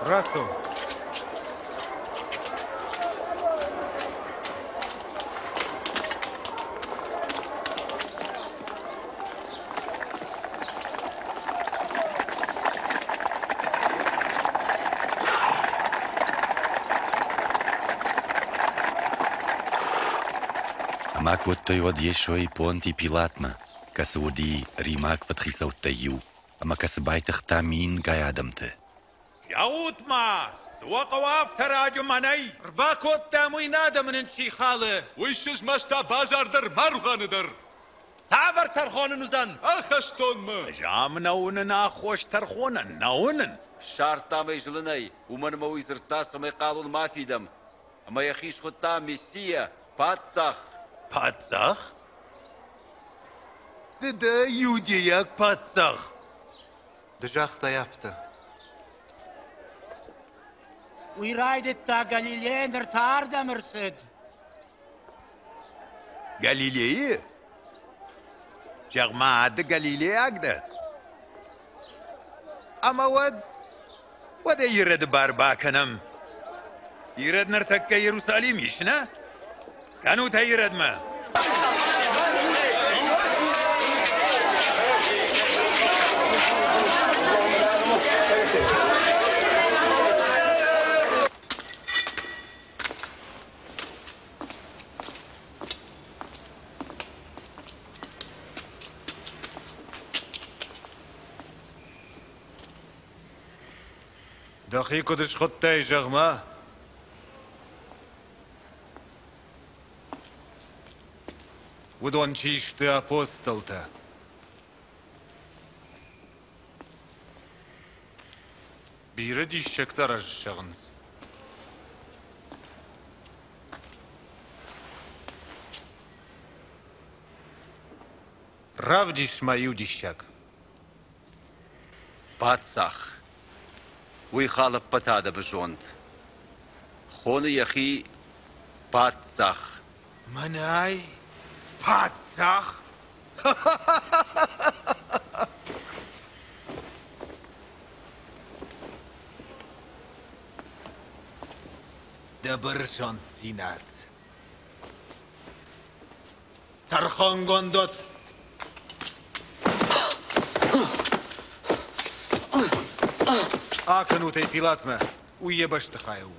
Рацу. Ӕмӕ кодтой уӕд Йесойы Понти Пилатмӕ, кӕцы уыди римаг фыдхицӕуттӕй иу ӕмӕ кӕцы байтыгъта мингай адӕмты. Лӕуут-ма! Цы уӕ хъӕуы афтӕ раджы мӕнӕй? Рбакодтам уый нӕ адӕмы нын чи халы. Уый сызмӕста базар дӕр, Маруханы дӕр. Цавӕр тӕрхон ын уыдзӕн? Ахӕстонмӕ! Ӕз ам нӕ уынын аххос тӕрхонӕн, нӕ уынын. Ссардтам ӕй зылынӕй, уымӕн ӕмӕ уый дзырдта, цӕмӕй хъалон ма фидӕм. Ӕмӕ йӕхи схуыдта Мессийӕ, паддзах. Паддзах? Ды дӕ иудейаг паддзах! Ды загътай афтӕ. Уый райдыдта Галилейӕ, ныр та ардӕм ӕрцыд. Галилейы? Зӕгъ-ма, ды галилейаг дӕ? Ӕмӕ уӕд, уӕдӕ Ироды бар бакӕнӕм. Ирод ныртӕккӕ Иерусалим ис, нӕ? Кӕнут ӕй Иродмӕ! Дӕхи куыд схуыдтай, зӕгъ-ма? Уыдон чи сты апостолтӕ? Бирӕ диссӕгтӕ раззӕгъынц. Равдис-ма иу диссаг. Паддзах. Уый халы ӕппӕт адӕмы зонд. Хоны йӕхи паддзах. Мӕнӕй паддзах? Дӕ бӕрзонддзинад. Тӕрхонгонд от. Акӕнут ӕй Пилатмӕ, уый йӕ бӕстыхай у.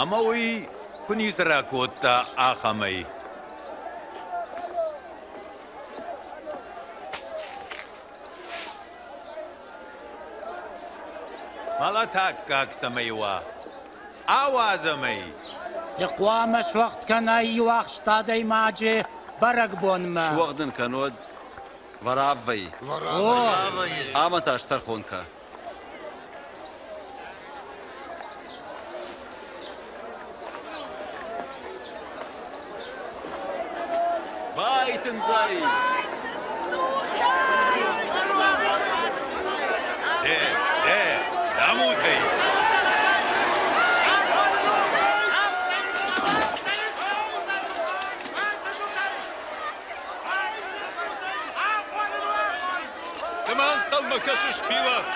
Ӕмӕ уый куы ницы ракодта ахӕмӕй. Мӕлӕт аккаг цӕмӕй уа, ауадзӕм ӕй. Ды хъуамӕ суӕгъд кӕнай иу ахст адӕймаджы бӕрӕгбонмӕ. Суӕгъд ын кӕнод Вараввӕйы. Ӕмӕ та стӕрхон кӕ. Байтындзай! Де, де, нӕмут ӕй! Цымӕ ӕнхъӕлмӕ кӕсыс, Пилат?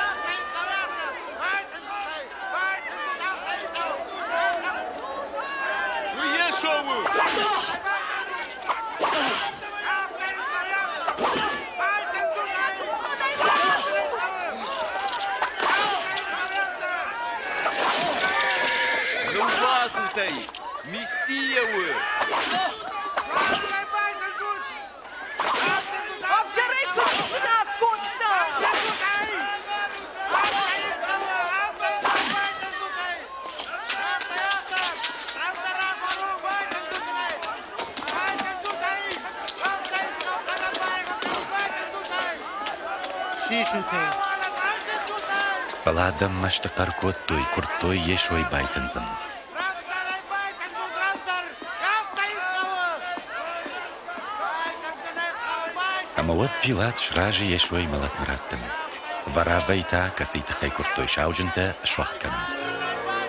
Уый Йесо у! Ныууадзут ӕй! Мессийӕ у! Ӕвзӕрӕй куыд сфынӕг кодта! Сисут ӕй. Фӕлӕ адӕм мӕсты хъӕр кодтой, куырдтой Йесойы байтындзын. Ӕмӕ уӕд Пилат сразы Йесойы мӕлӕтмӕ раттын. Вараввӕй та, кӕцыйы тыххӕй куырдтой сауджынтӕ, суӕгъд кӕнын.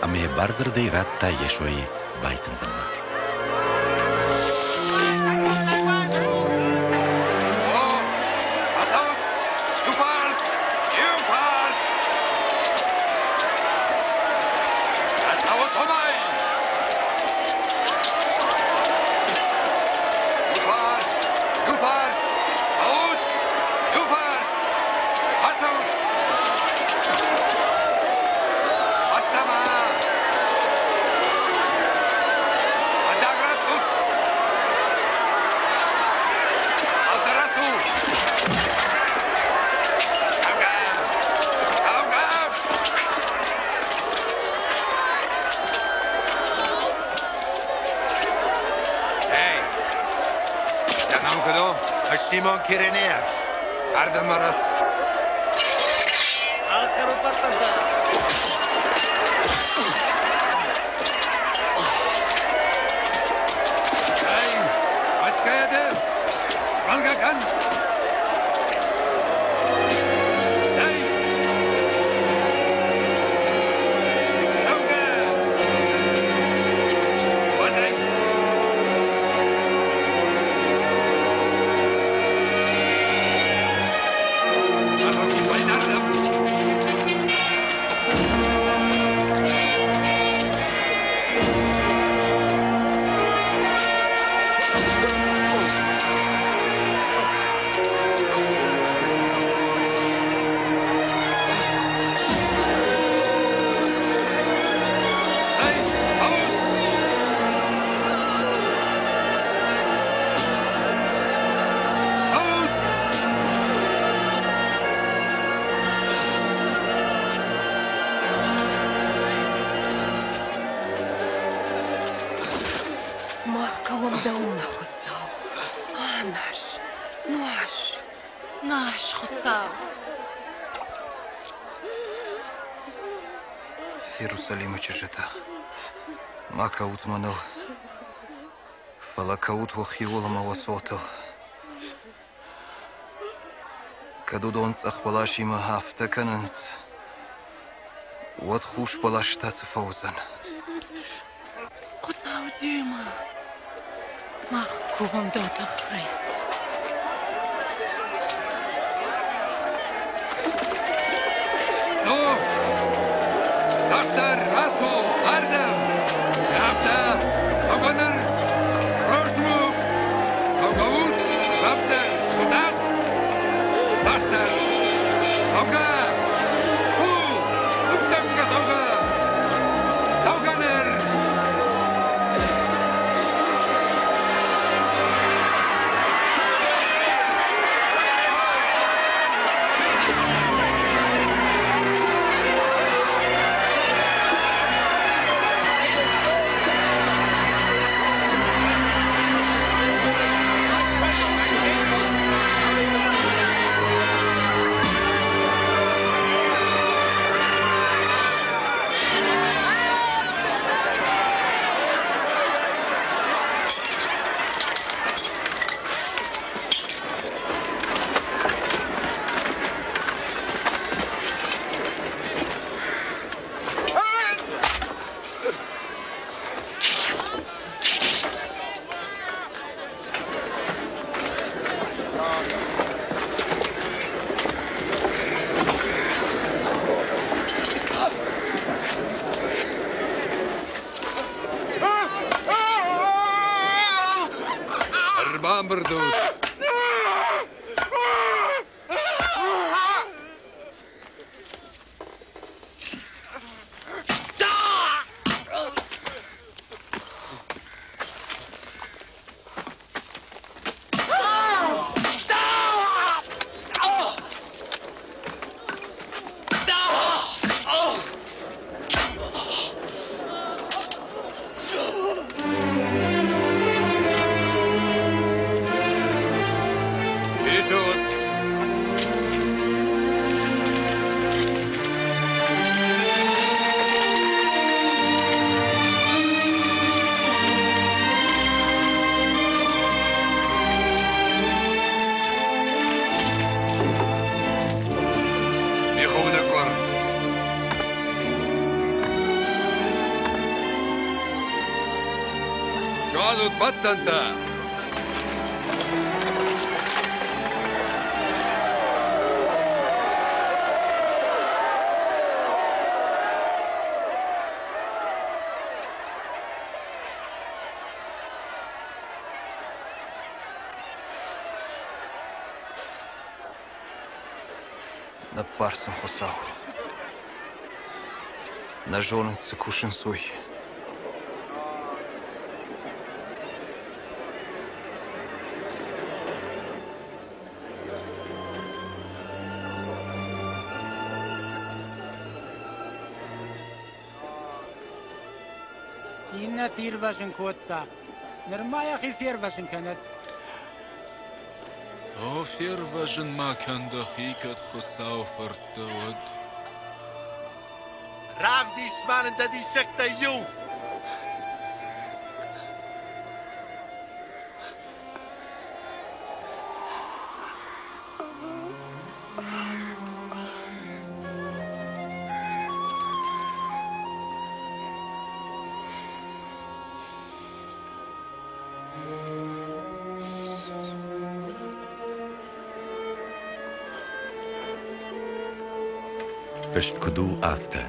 Ӕмӕ йӕ бардзырдӕй радта Йесойы байтындзынмӕ. Симон Киринеаг. Ардӕм ма рацу. Эй, бӕтгӕйӕ дӕ! Змӕлгӕ кӕн! Эй! кӕуӕм дӕумӕ, Хуыцау. Аназ, нуаз. Нуаз, Хуыцау. Иерусалимы чызджытӕ, ма кӕут мӕныл, фӕлӕ кӕут уӕхиуыл ӕмӕ уӕ цотыл. Кӕд уыдон цъӕх бӕласимӕ афтӕ кӕнынц, уӕд хус бӕлас та цы фӕуыдзӕн? Хуыцау демӕ, мах кувӕм дӕу тыххӕй. Ну, Дарддӕр рацу ардӕм! Афтӕ, цӕугӕнӕр, ростмук, цӕугӕут, дарддӕр, куыдах, дарддӕр, цӕугӕ, у, уттӕмгӕ цӕугӕ, цӕугӕнӕр! Ӕрбамбырд ут! Идут. Миховнекор. Суадзут бӕттӕнтӕ! Ныббар сын, Хуыцау. Нӕ зонынц, цы кусынц, уый. Иннӕты ирвӕзын кодта. Нырма йӕхи фервӕзын кӕнӕд. О, фервӕзын ма кӕн дӕхи, кӕд Хуыцауы фырт дӕ, уӕд. Равдис ма нын дӕ диссӕгтӕй иу! Фыст куыд у, афтӕ.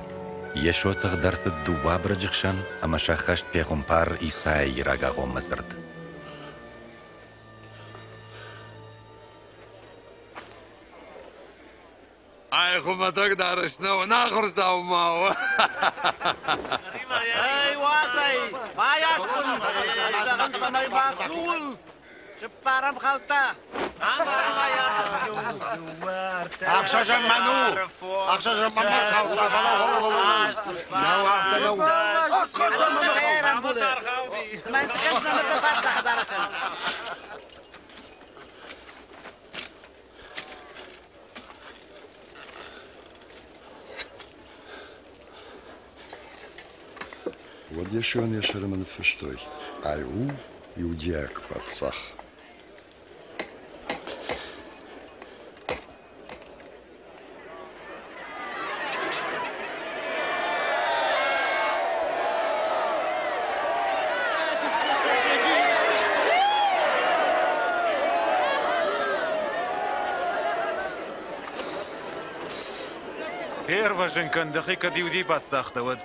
Йесо тыгъд ӕрцыд дыууӕ абырӕджы хсӕн ӕмӕ сӕххӕст пехуымпар Исайы рагагъоммӕ дзырд. Ай хуымӕтӕг дарӕс нӕу, ӕнахуыр дзаума у. Эй, уадзай, ма аскъуын, зӕгъын, цӕмӕй бацуыл. Цыппӕрӕм хӕлттӕ. Ӕхсӕзӕм мӕн у! Ӕхсӕзӕм мӕн нӕу, афтӕ нӕу. Цымӕ цы кӕндзынӕ ныр дӕ паддзахы дарӕсӕн? Уӕд Йесойӕн йӕ сӕрмӕ ныффыстой: Ай у иудейаг паддзах. Фервӕзын кӕн дӕхи, кӕд иудей паддзах дӕ, уӕд.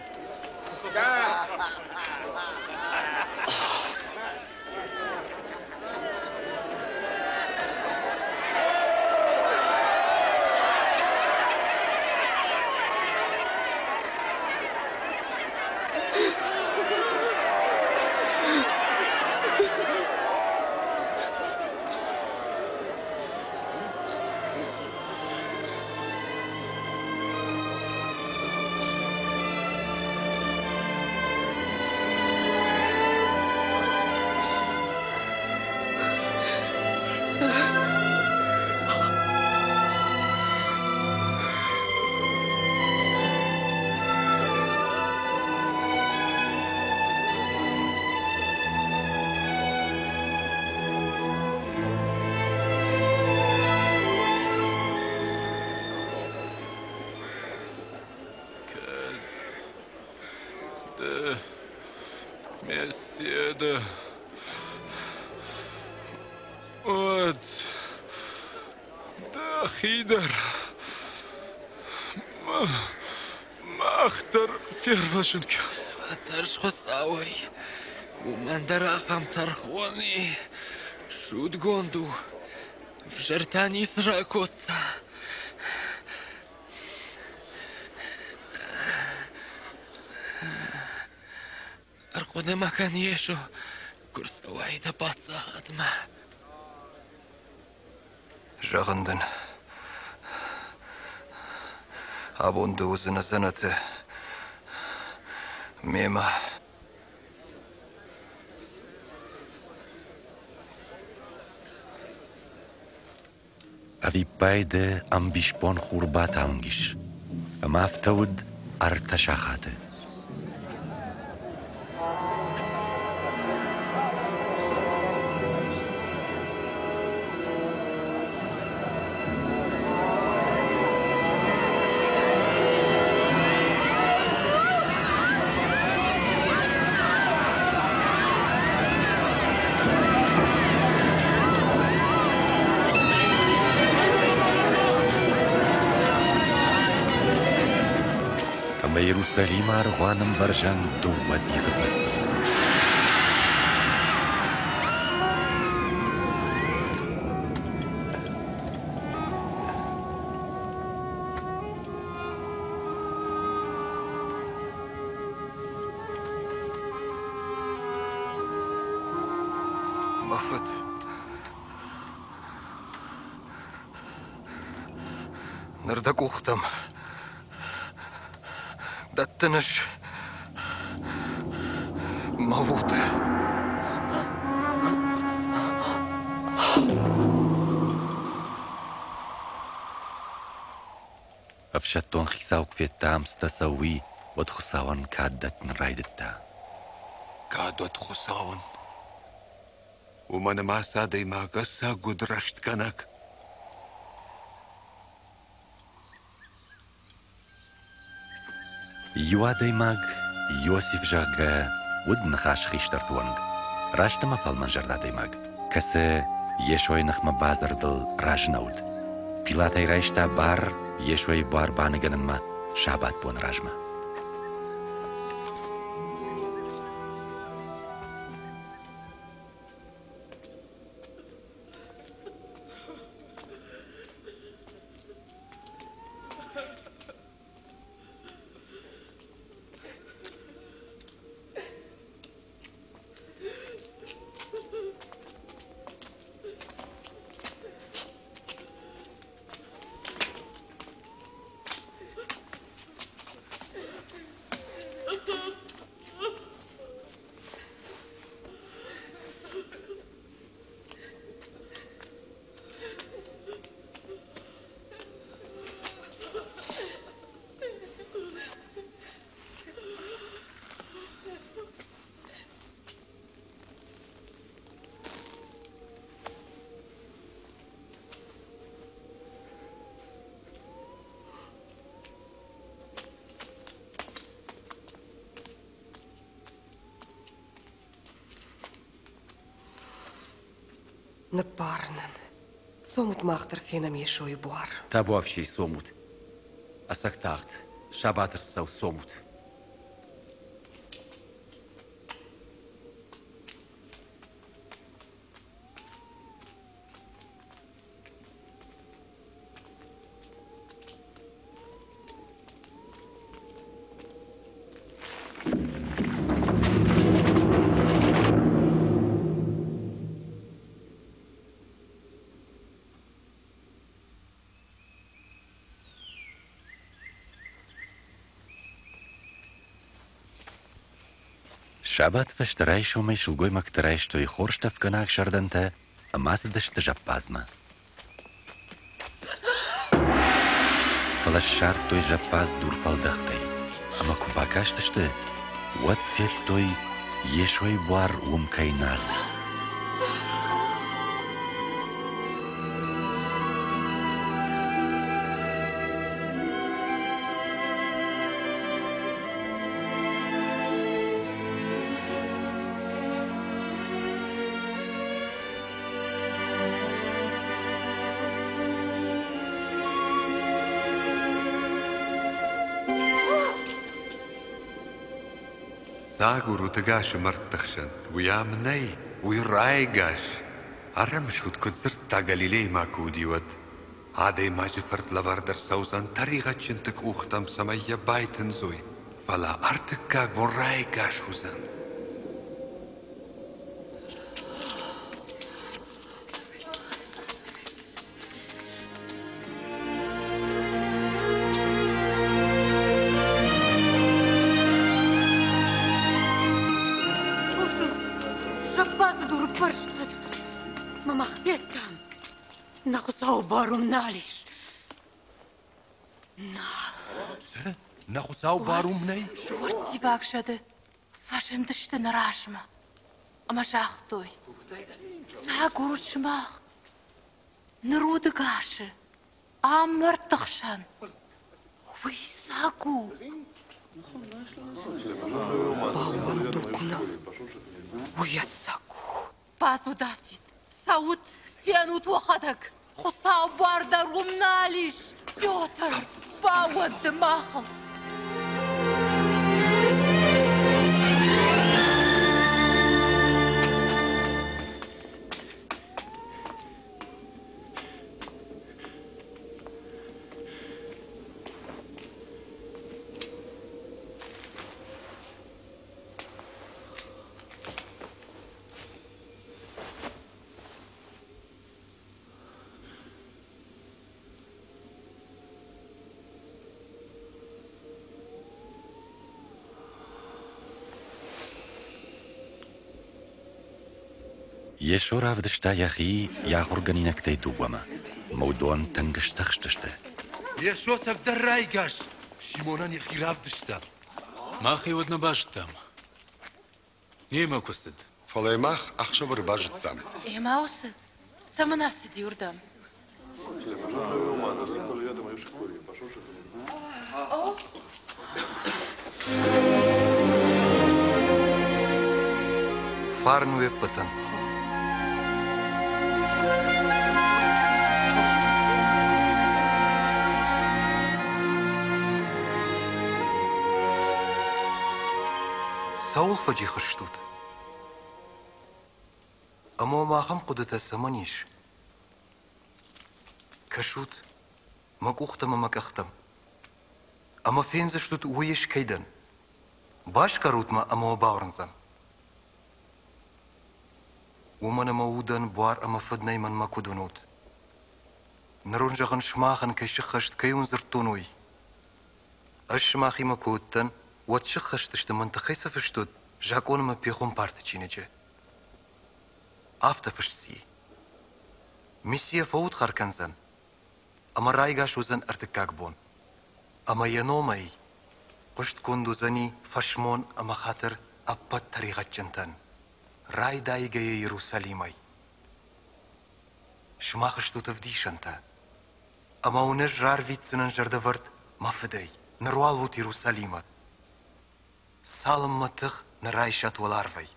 Кӕд ды Мессия дӕ, уӕд дӕхи дӕр мах дӕр фервӕзын кӕн. Тӕрс Хуыцауӕй, уымӕн дӕр ахӕм тӕрхон и, судгонд у, ӕвзӕртӕ ницы ракодта. Ӕрхъуыды ма кӕн, Йесо, куы рцӕуай дӕ паддзахадмӕ. Зӕгъын дын, абон ды уыдзынӕ дзӕнӕты мемӕ. Ӕвиппайды ӕмбисбон хур баталынг ис, ӕмӕ афтӕ уыд ӕртӕ сахаты. Ӕмӕ Иерусалимы аргъуанӕмбӕрзӕн дыууӕ дихы фӕци. Мӕ фыд. Ныр дӕ къухтӕм дӕттын ӕз мӕ уд. Ӕфсӕддон хицау куы федта ӕмцтӕ сӕ уый, уӕд Хуыцауӕн кад дӕттын райдыдта. Кад уӕд Хуыцауӕн! Уымӕн ӕмӕ ацы адӕймаг ӕцӕг уыд рӕстгӕнӕг. Иу адӕймаг, Иосиф, зӕгъгӕ, уыд ныхасы хистӕрты уӕнг, раст ӕмӕ фӕлмӕнзӕрдӕ адӕймаг, кӕцы Йесойы ныхмӕ бадзырдыл разы нӕ уыд. Пилатӕй райста бар Йесойы буар баныгӕнынмӕ сабатбоны размӕ. Ныббар нын. Цомут мах дӕр фенӕм Йесойы буар. Табуафсийы цомут. Ӕцӕг тагъд, сабаты рцӕу, цомут. Сабат фӕстӕ райсомӕй сылгоймӕгтӕ райстой хорз тӕфгӕнаг сӕрдӕнтӕ ӕмӕ ацыдысты зӕппадзмӕ. Фӕлӕ ссардтой зӕппадз дурфӕлдӕхтӕй, ӕмӕ куы бакастысты, уӕд федтой, Йесойы буар уым кӕй нал. Сагур удӕгасы мӕрдты хсӕн, уый ам нӕй, уый райгас. Ӕрӕмысут, куыд дзырдта Галилеймӕ куы уыди, уӕд. Адӕймаджы фырт лӕвӕрд ӕрцӕудзӕн тӕригъӕдджынты къухтӕм, цӕмӕй йӕ байтындзой, фӕлӕ ӕртыккаг бон райгас уыдзӕн. Нӕ Хуыцауы бар уым нал ис. Нал. Цы? Нӕ Хуыцауы бар уым нӕй? Ӕрттиваг зӕды фӕзындысты нӕ размӕ ӕмӕ загътой, Цы агурут сымах? Ныр удыгасы, ам мӕрдты хсӕн. Уый саг у. Баууӕндут ныл, уый ӕцӕг у. Бацуд афтид, цӕут, фенут уӕхӕдӕг. Хуыцау бар дӕр уым нал ис, Петр, баууӕнды махыл. Йесо равдыста йӕхи йӕ ахуыргӕнинӕгтӕй дыууӕмӕ, ӕмӕ уыдон тынг стыхстысты. Йесо ӕцӕгдӕр райгас! Симонӕн йӕхи равдыста. Мах ӕй уӕд нӕ базыдтам. Немӕ куы цыд. Фӕлӕ мах ӕхсӕвӕр базыдтам. Эмаусы цӕмӕн ацыди уырдӕм? Фарн уе ппӕтӕн. Цӕуыл фӕджих стут? Ӕмӕ уӕм ахӕм хъуыдытӕ цӕмӕн ис? Кӕсут мӕ къухтӕм ӕмӕ къӕхтӕм. Ӕмӕ фендзыстут, уый ӕз кӕй дӕн. Басгарут мӕ ӕмӕ уӕ бауырндзӕн. Уымӕн ӕмӕ удӕн буар ӕмӕ фыд нӕй мӕнмӕ куыд уынут. Ныр уын зӕгъын сымахӕн кӕй сыххӕст, кӕй уын дзырдтон, уый. Ӕз сымахимӕ куы уыдтӕн, уӕд сыххӕст сты, мӕн тыххӕй цы фыст уыд, закъон ӕмӕ пехуымпарты чиныджы. Афтӕ фыст ци. Мессийӕ фӕудхар кӕндзӕн ӕмӕ райгас уыдзӕн ӕртыккаг бон. Ӕмӕ йӕ номӕй хъуыстгонд уыдзӕни фӕсмон ӕмӕ хатыр ӕппӕт тӕригъӕдджынтӕн, райдайгӕйӕ Иерусалимӕй. Сымах стут ӕвдисӕнтӕ, ӕмӕ уын ӕз рарвитдзынӕн зӕрдӕвӕрд мӕ фыдӕй, ныр уал ут Иерусалимы, цалынмӕ тых нӕ райсат уӕларвӕй.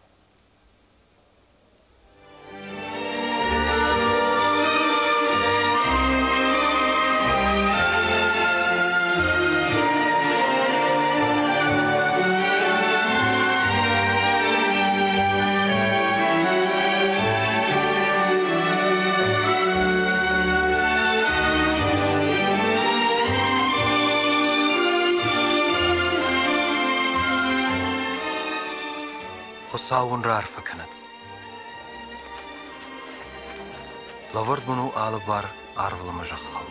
Хуыцау уын раарфӕ кӕнӕд. Лӕвӕрд мын у алы бар арвыл ӕмӕ зӕххыл.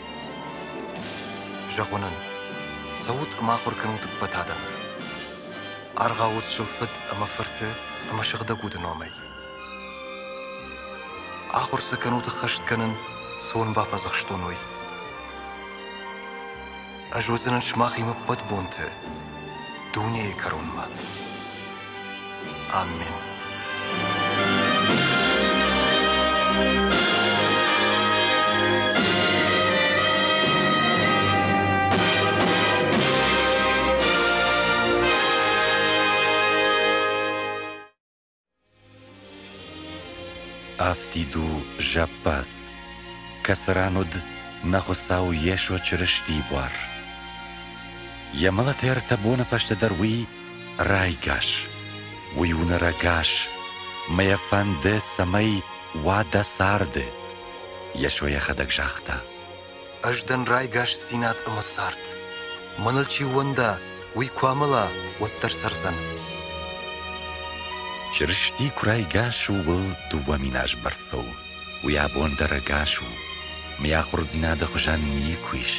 Зӕгъон ын, цӕут ӕмӕ ахуыр кӕнут ӕппӕт адӕмы. Аргъауут сыл Фыд ӕмӕ Фырты ӕмӕ Сыгъдӕг Уды номӕй. Ахуыр сӕ кӕнут ӕххӕст кӕнын, цы уын бафӕдзӕхстон, уый. Ӕз уыдзынӕн сымахимӕ ӕппӕт бонты, дунейы кӕронмӕ. Аммен. Афтид у зӕппадз, кӕцы ран уыд нӕ Хуыцау Йесо Чырыстийы буар. Йӕ мӕлӕты ӕртӕ боны фӕстӕ дӕр уый райгас. Уый у ныр ӕгас, мӕ йӕ фӕнды, цӕмӕй уа дӕ царды. Йесо йӕхӕдӕг загъта: Ӕз дӕн райгасдзинад ӕмӕ цард. Мӕныл чи ууӕнда, уый куы амӕла, уӕддӕр цӕрдзӕн. Чырысти куы райгас, ууыл 2000 азы бӕрц цӕуы. Уый абон дӕр ӕгас у. Мӕ ахуырдзинады хуызӕн никуы ис.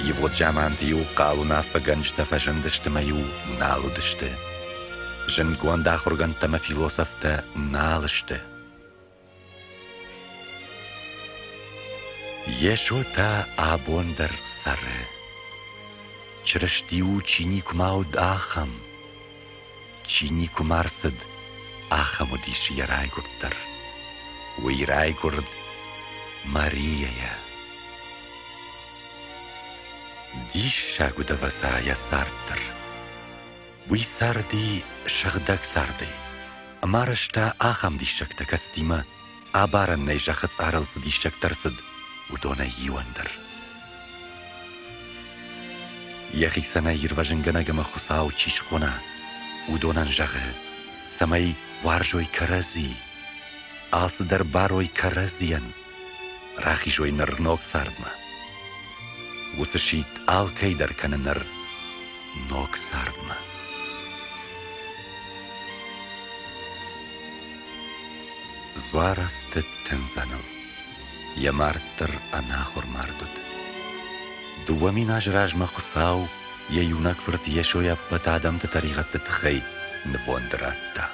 Ивгъуыд заманты-иу хъал уынаффӕгӕнджытӕ фӕзындысты ӕмӕ-иу нал уыдысты. Зындгонд ахуыргӕндтӕ ӕмӕ философтӕ нал сты. Йесо та абон дӕр цӕры. Чырысти у, чи никуыма уыд, ахӕм. Чи никуыма рцыд, ахӕм уыдис йӕ райгуырд дӕр. Уый райгуырд Марияйӕ. Диссаг уыд ӕвӕдза йӕ цард дӕр. Уый царди сыгъдӕг цардӕй ӕмӕ арӕзта ахӕм диссӕгтӕ, кӕцытимӕ абарӕн нӕй зӕххы цъарыл цы диссӕгтӕ ӕрцыд, уыдонӕй иуӕн дӕр. Йӕхицӕн ӕй ирвӕзынгӕнӕг ӕмӕ Хуыцау чи схона, уыдонӕн зӕгъы, цӕмӕй уарзой кӕрӕдзи, алцыдӕр барой кӕрӕдзийӕн, рахизой ныр ног цардмӕ. Уыцы сидт алкӕй дӕр кӕны ныр ног цардмӕ. Дзуарӕфтыд тындзӕныл. Йӕ мард дӕр ӕнахуыр мард уыд. 2000 азы размӕ Хуыцау йӕ иунӕг фырт Йесойы ӕппӕт адӕмты тӕригъӕдты тыххӕй нывонд радта.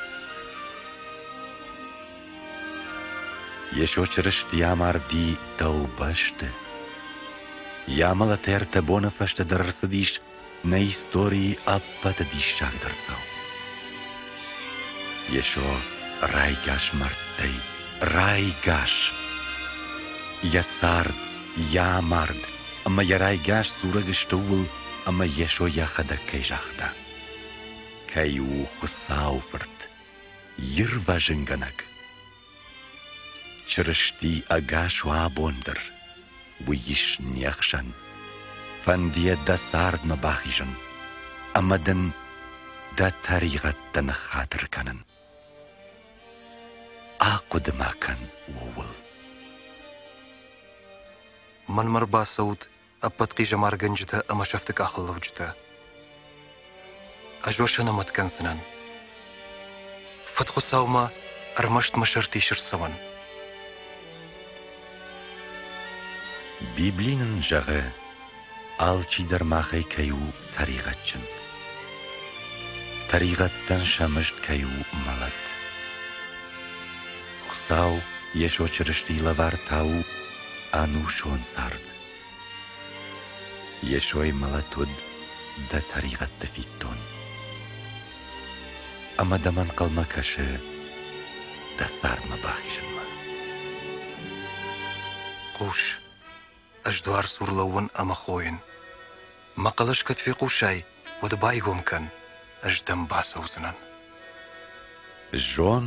Йесо Чырысти амарди дӕу бӕсты. Йӕ амӕлӕты ӕртӕ боны фӕстӕ дӕр ӕрцыдис нӕ историйы ӕппӕты диссагдӕр цау. Йесо райгас мӕрдтӕй, райгас! Йӕ цард, йӕ амард ӕмӕ йӕ райгас дзурӕг сты ууыл, ӕмӕ Йесо йӕхӕдӕг кӕй загъта, кӕй у Хуыцауы Фырт, Ирвӕзынгӕнӕг. Чырысти ӕгас у абон дӕр, уый ис не хсӕн. Фӕнды йӕ дӕ цардмӕ бахизын ӕмӕ дын дӕ тӕригъӕдтӕ ныххатыр кӕнын. Ахъуыды ма кӕн ууыл. Мӕнмӕ ӕрбацӕут ӕппӕт хъизӕмаргӕнджытӕ ӕмӕ сӕфты къахыл лӕуджытӕ. Ӕз уӕ сӕнӕмӕт кӕндзынӕн. Фыдхуыцаумӕ ӕрмӕст мӕ сӕрты ис ӕрцӕуӕн. Библи нын зӕгъы, алчидӕр махӕй кӕй у тӕригъӕдджын. Тӕригъӕдтӕн сӕ мызд кӕй у мӕлӕт. Хуыцау Йесо Чырыстийы лӕвар та у ӕнусон цард. Йесойы мӕлӕт уыд дӕ тӕригъӕдты фиддон. Ӕмӕ дӕм ӕнхъӕлмӕ кӕсы дӕ цардмӕ бахизынмӕ. Хъус, ӕз дуар цур лӕууын ӕмӕ хойын. Мӕ хъӕлӕс кӕд фехъусай, уӕд байгом кӕн, ӕз дӕм бацӕудзынӕн. Зон,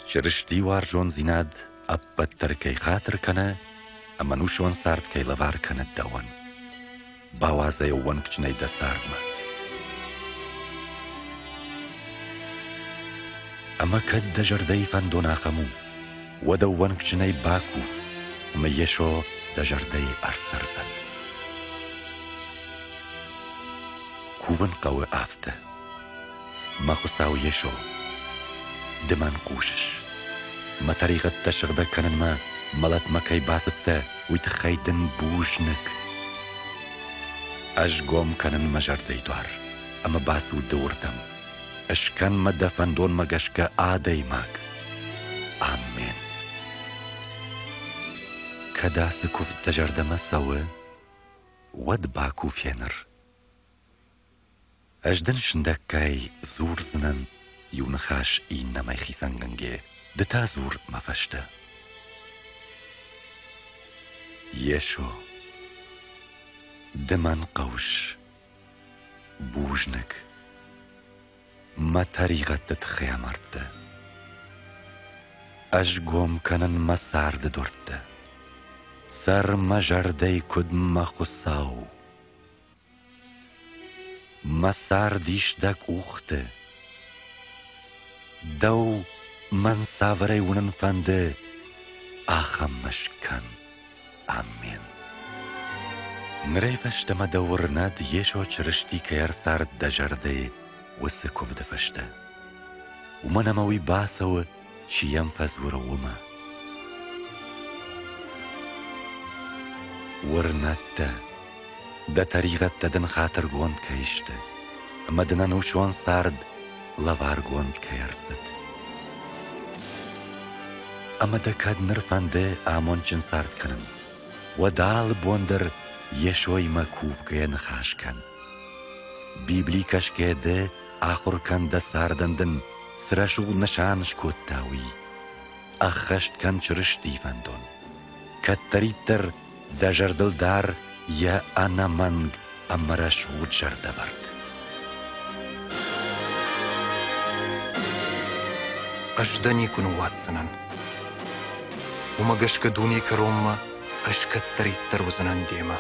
Чырысти уарзондзинад ӕппӕт дӕр кӕй хатыр кӕны ӕмӕ ӕнусон цард кӕй лӕвар кӕны дӕуӕн. Бауадз ӕй ӕууӕнкджынӕй дӕ цардмӕ. Ӕмӕ кӕд дӕ зӕрдӕйы фӕндон ахӕм у, уӕд ӕууӕнкджынӕй бакув, ӕмӕ Йесо дӕ зӕрдӕйы ӕрцӕрдзӕн. Кувын хъӕуы афтӕ. Мӕ Хуыцау Йесо, ды мӕн хъусыс. Мӕ тӕригъӕдтӕ сыгъдӕг кӕнынмӕ мӕлӕтмӕ кӕй бацыдтӕ, уый тыххӕй дын бузныг. Ӕз гом кӕнын мӕ зӕрдӕйы дуар, ӕмӕ бацу ды уырдӕм. Скӕн мӕ дӕ фӕндонмӕ гӕсгӕ адӕймаг. Амен. Кӕд ацы куывд дӕ зӕрдӕмӕ цӕуы, уӕд баку феныр. Ӕз дын сындӕггай дзурдзынӕн иу ныхас иннӕмӕй хицӕнгӕнгӕ, ды та дзур мӕ фӕстӕ. Йесо, ды мӕн хъӕуыс. Бузныг. Мӕ тӕригъӕдты тыххӕй амардтӕ. Ӕз гом кӕнын мӕ царды дуӕрттӕ. Цӕр мӕ зӕрдӕйы куыд мӕ Хуыцау. Мӕ цард ис дӕ къухты. Дӕу мӕн цавӕрӕй уынын фӕнды, ахӕм мӕ скӕн. Аммен. Нырӕй фӕстӕмӕ дӕ уырнӕд, Йесо Чырысти кӕй ӕрцард дӕ зӕрдӕйы, уыцы куывды фӕстӕ. Уымӕн ӕмӕ уый бацӕуы, чи йӕм фӕдзуры, уымӕ. Уырнӕд дӕ, дӕ тӕригъӕдтӕ дын хатыргонд кӕй сты, ӕмӕ дын ӕнусон цард лӕваргонд кӕй ӕрцыд. Ӕмӕ дӕ кӕд ныр фӕнды амондджын цард кӕнын, уӕд алы бон дӕр Йесоимӕ кувгӕйӕ ныхас кӕн. Библи кӕсгӕйӕ ды ахуыр кӕн дӕ цардӕн дын цы рӕсугъд нысан скодта, уый. Ӕххӕст кӕн Чырыстийы фӕндон. Кӕддӕриддӕр дӕ зӕрдыл дар йӕ ӕнӕмӕнг ӕмӕ рӕсугъд зӕрдӕвӕрд. Ӕз дӕ никуы ныууадздзынӕн. Уымӕ гӕсгӕ дунейы кӕронмӕ ӕз кӕддӕриддӕр уыдзынӕн демӕ.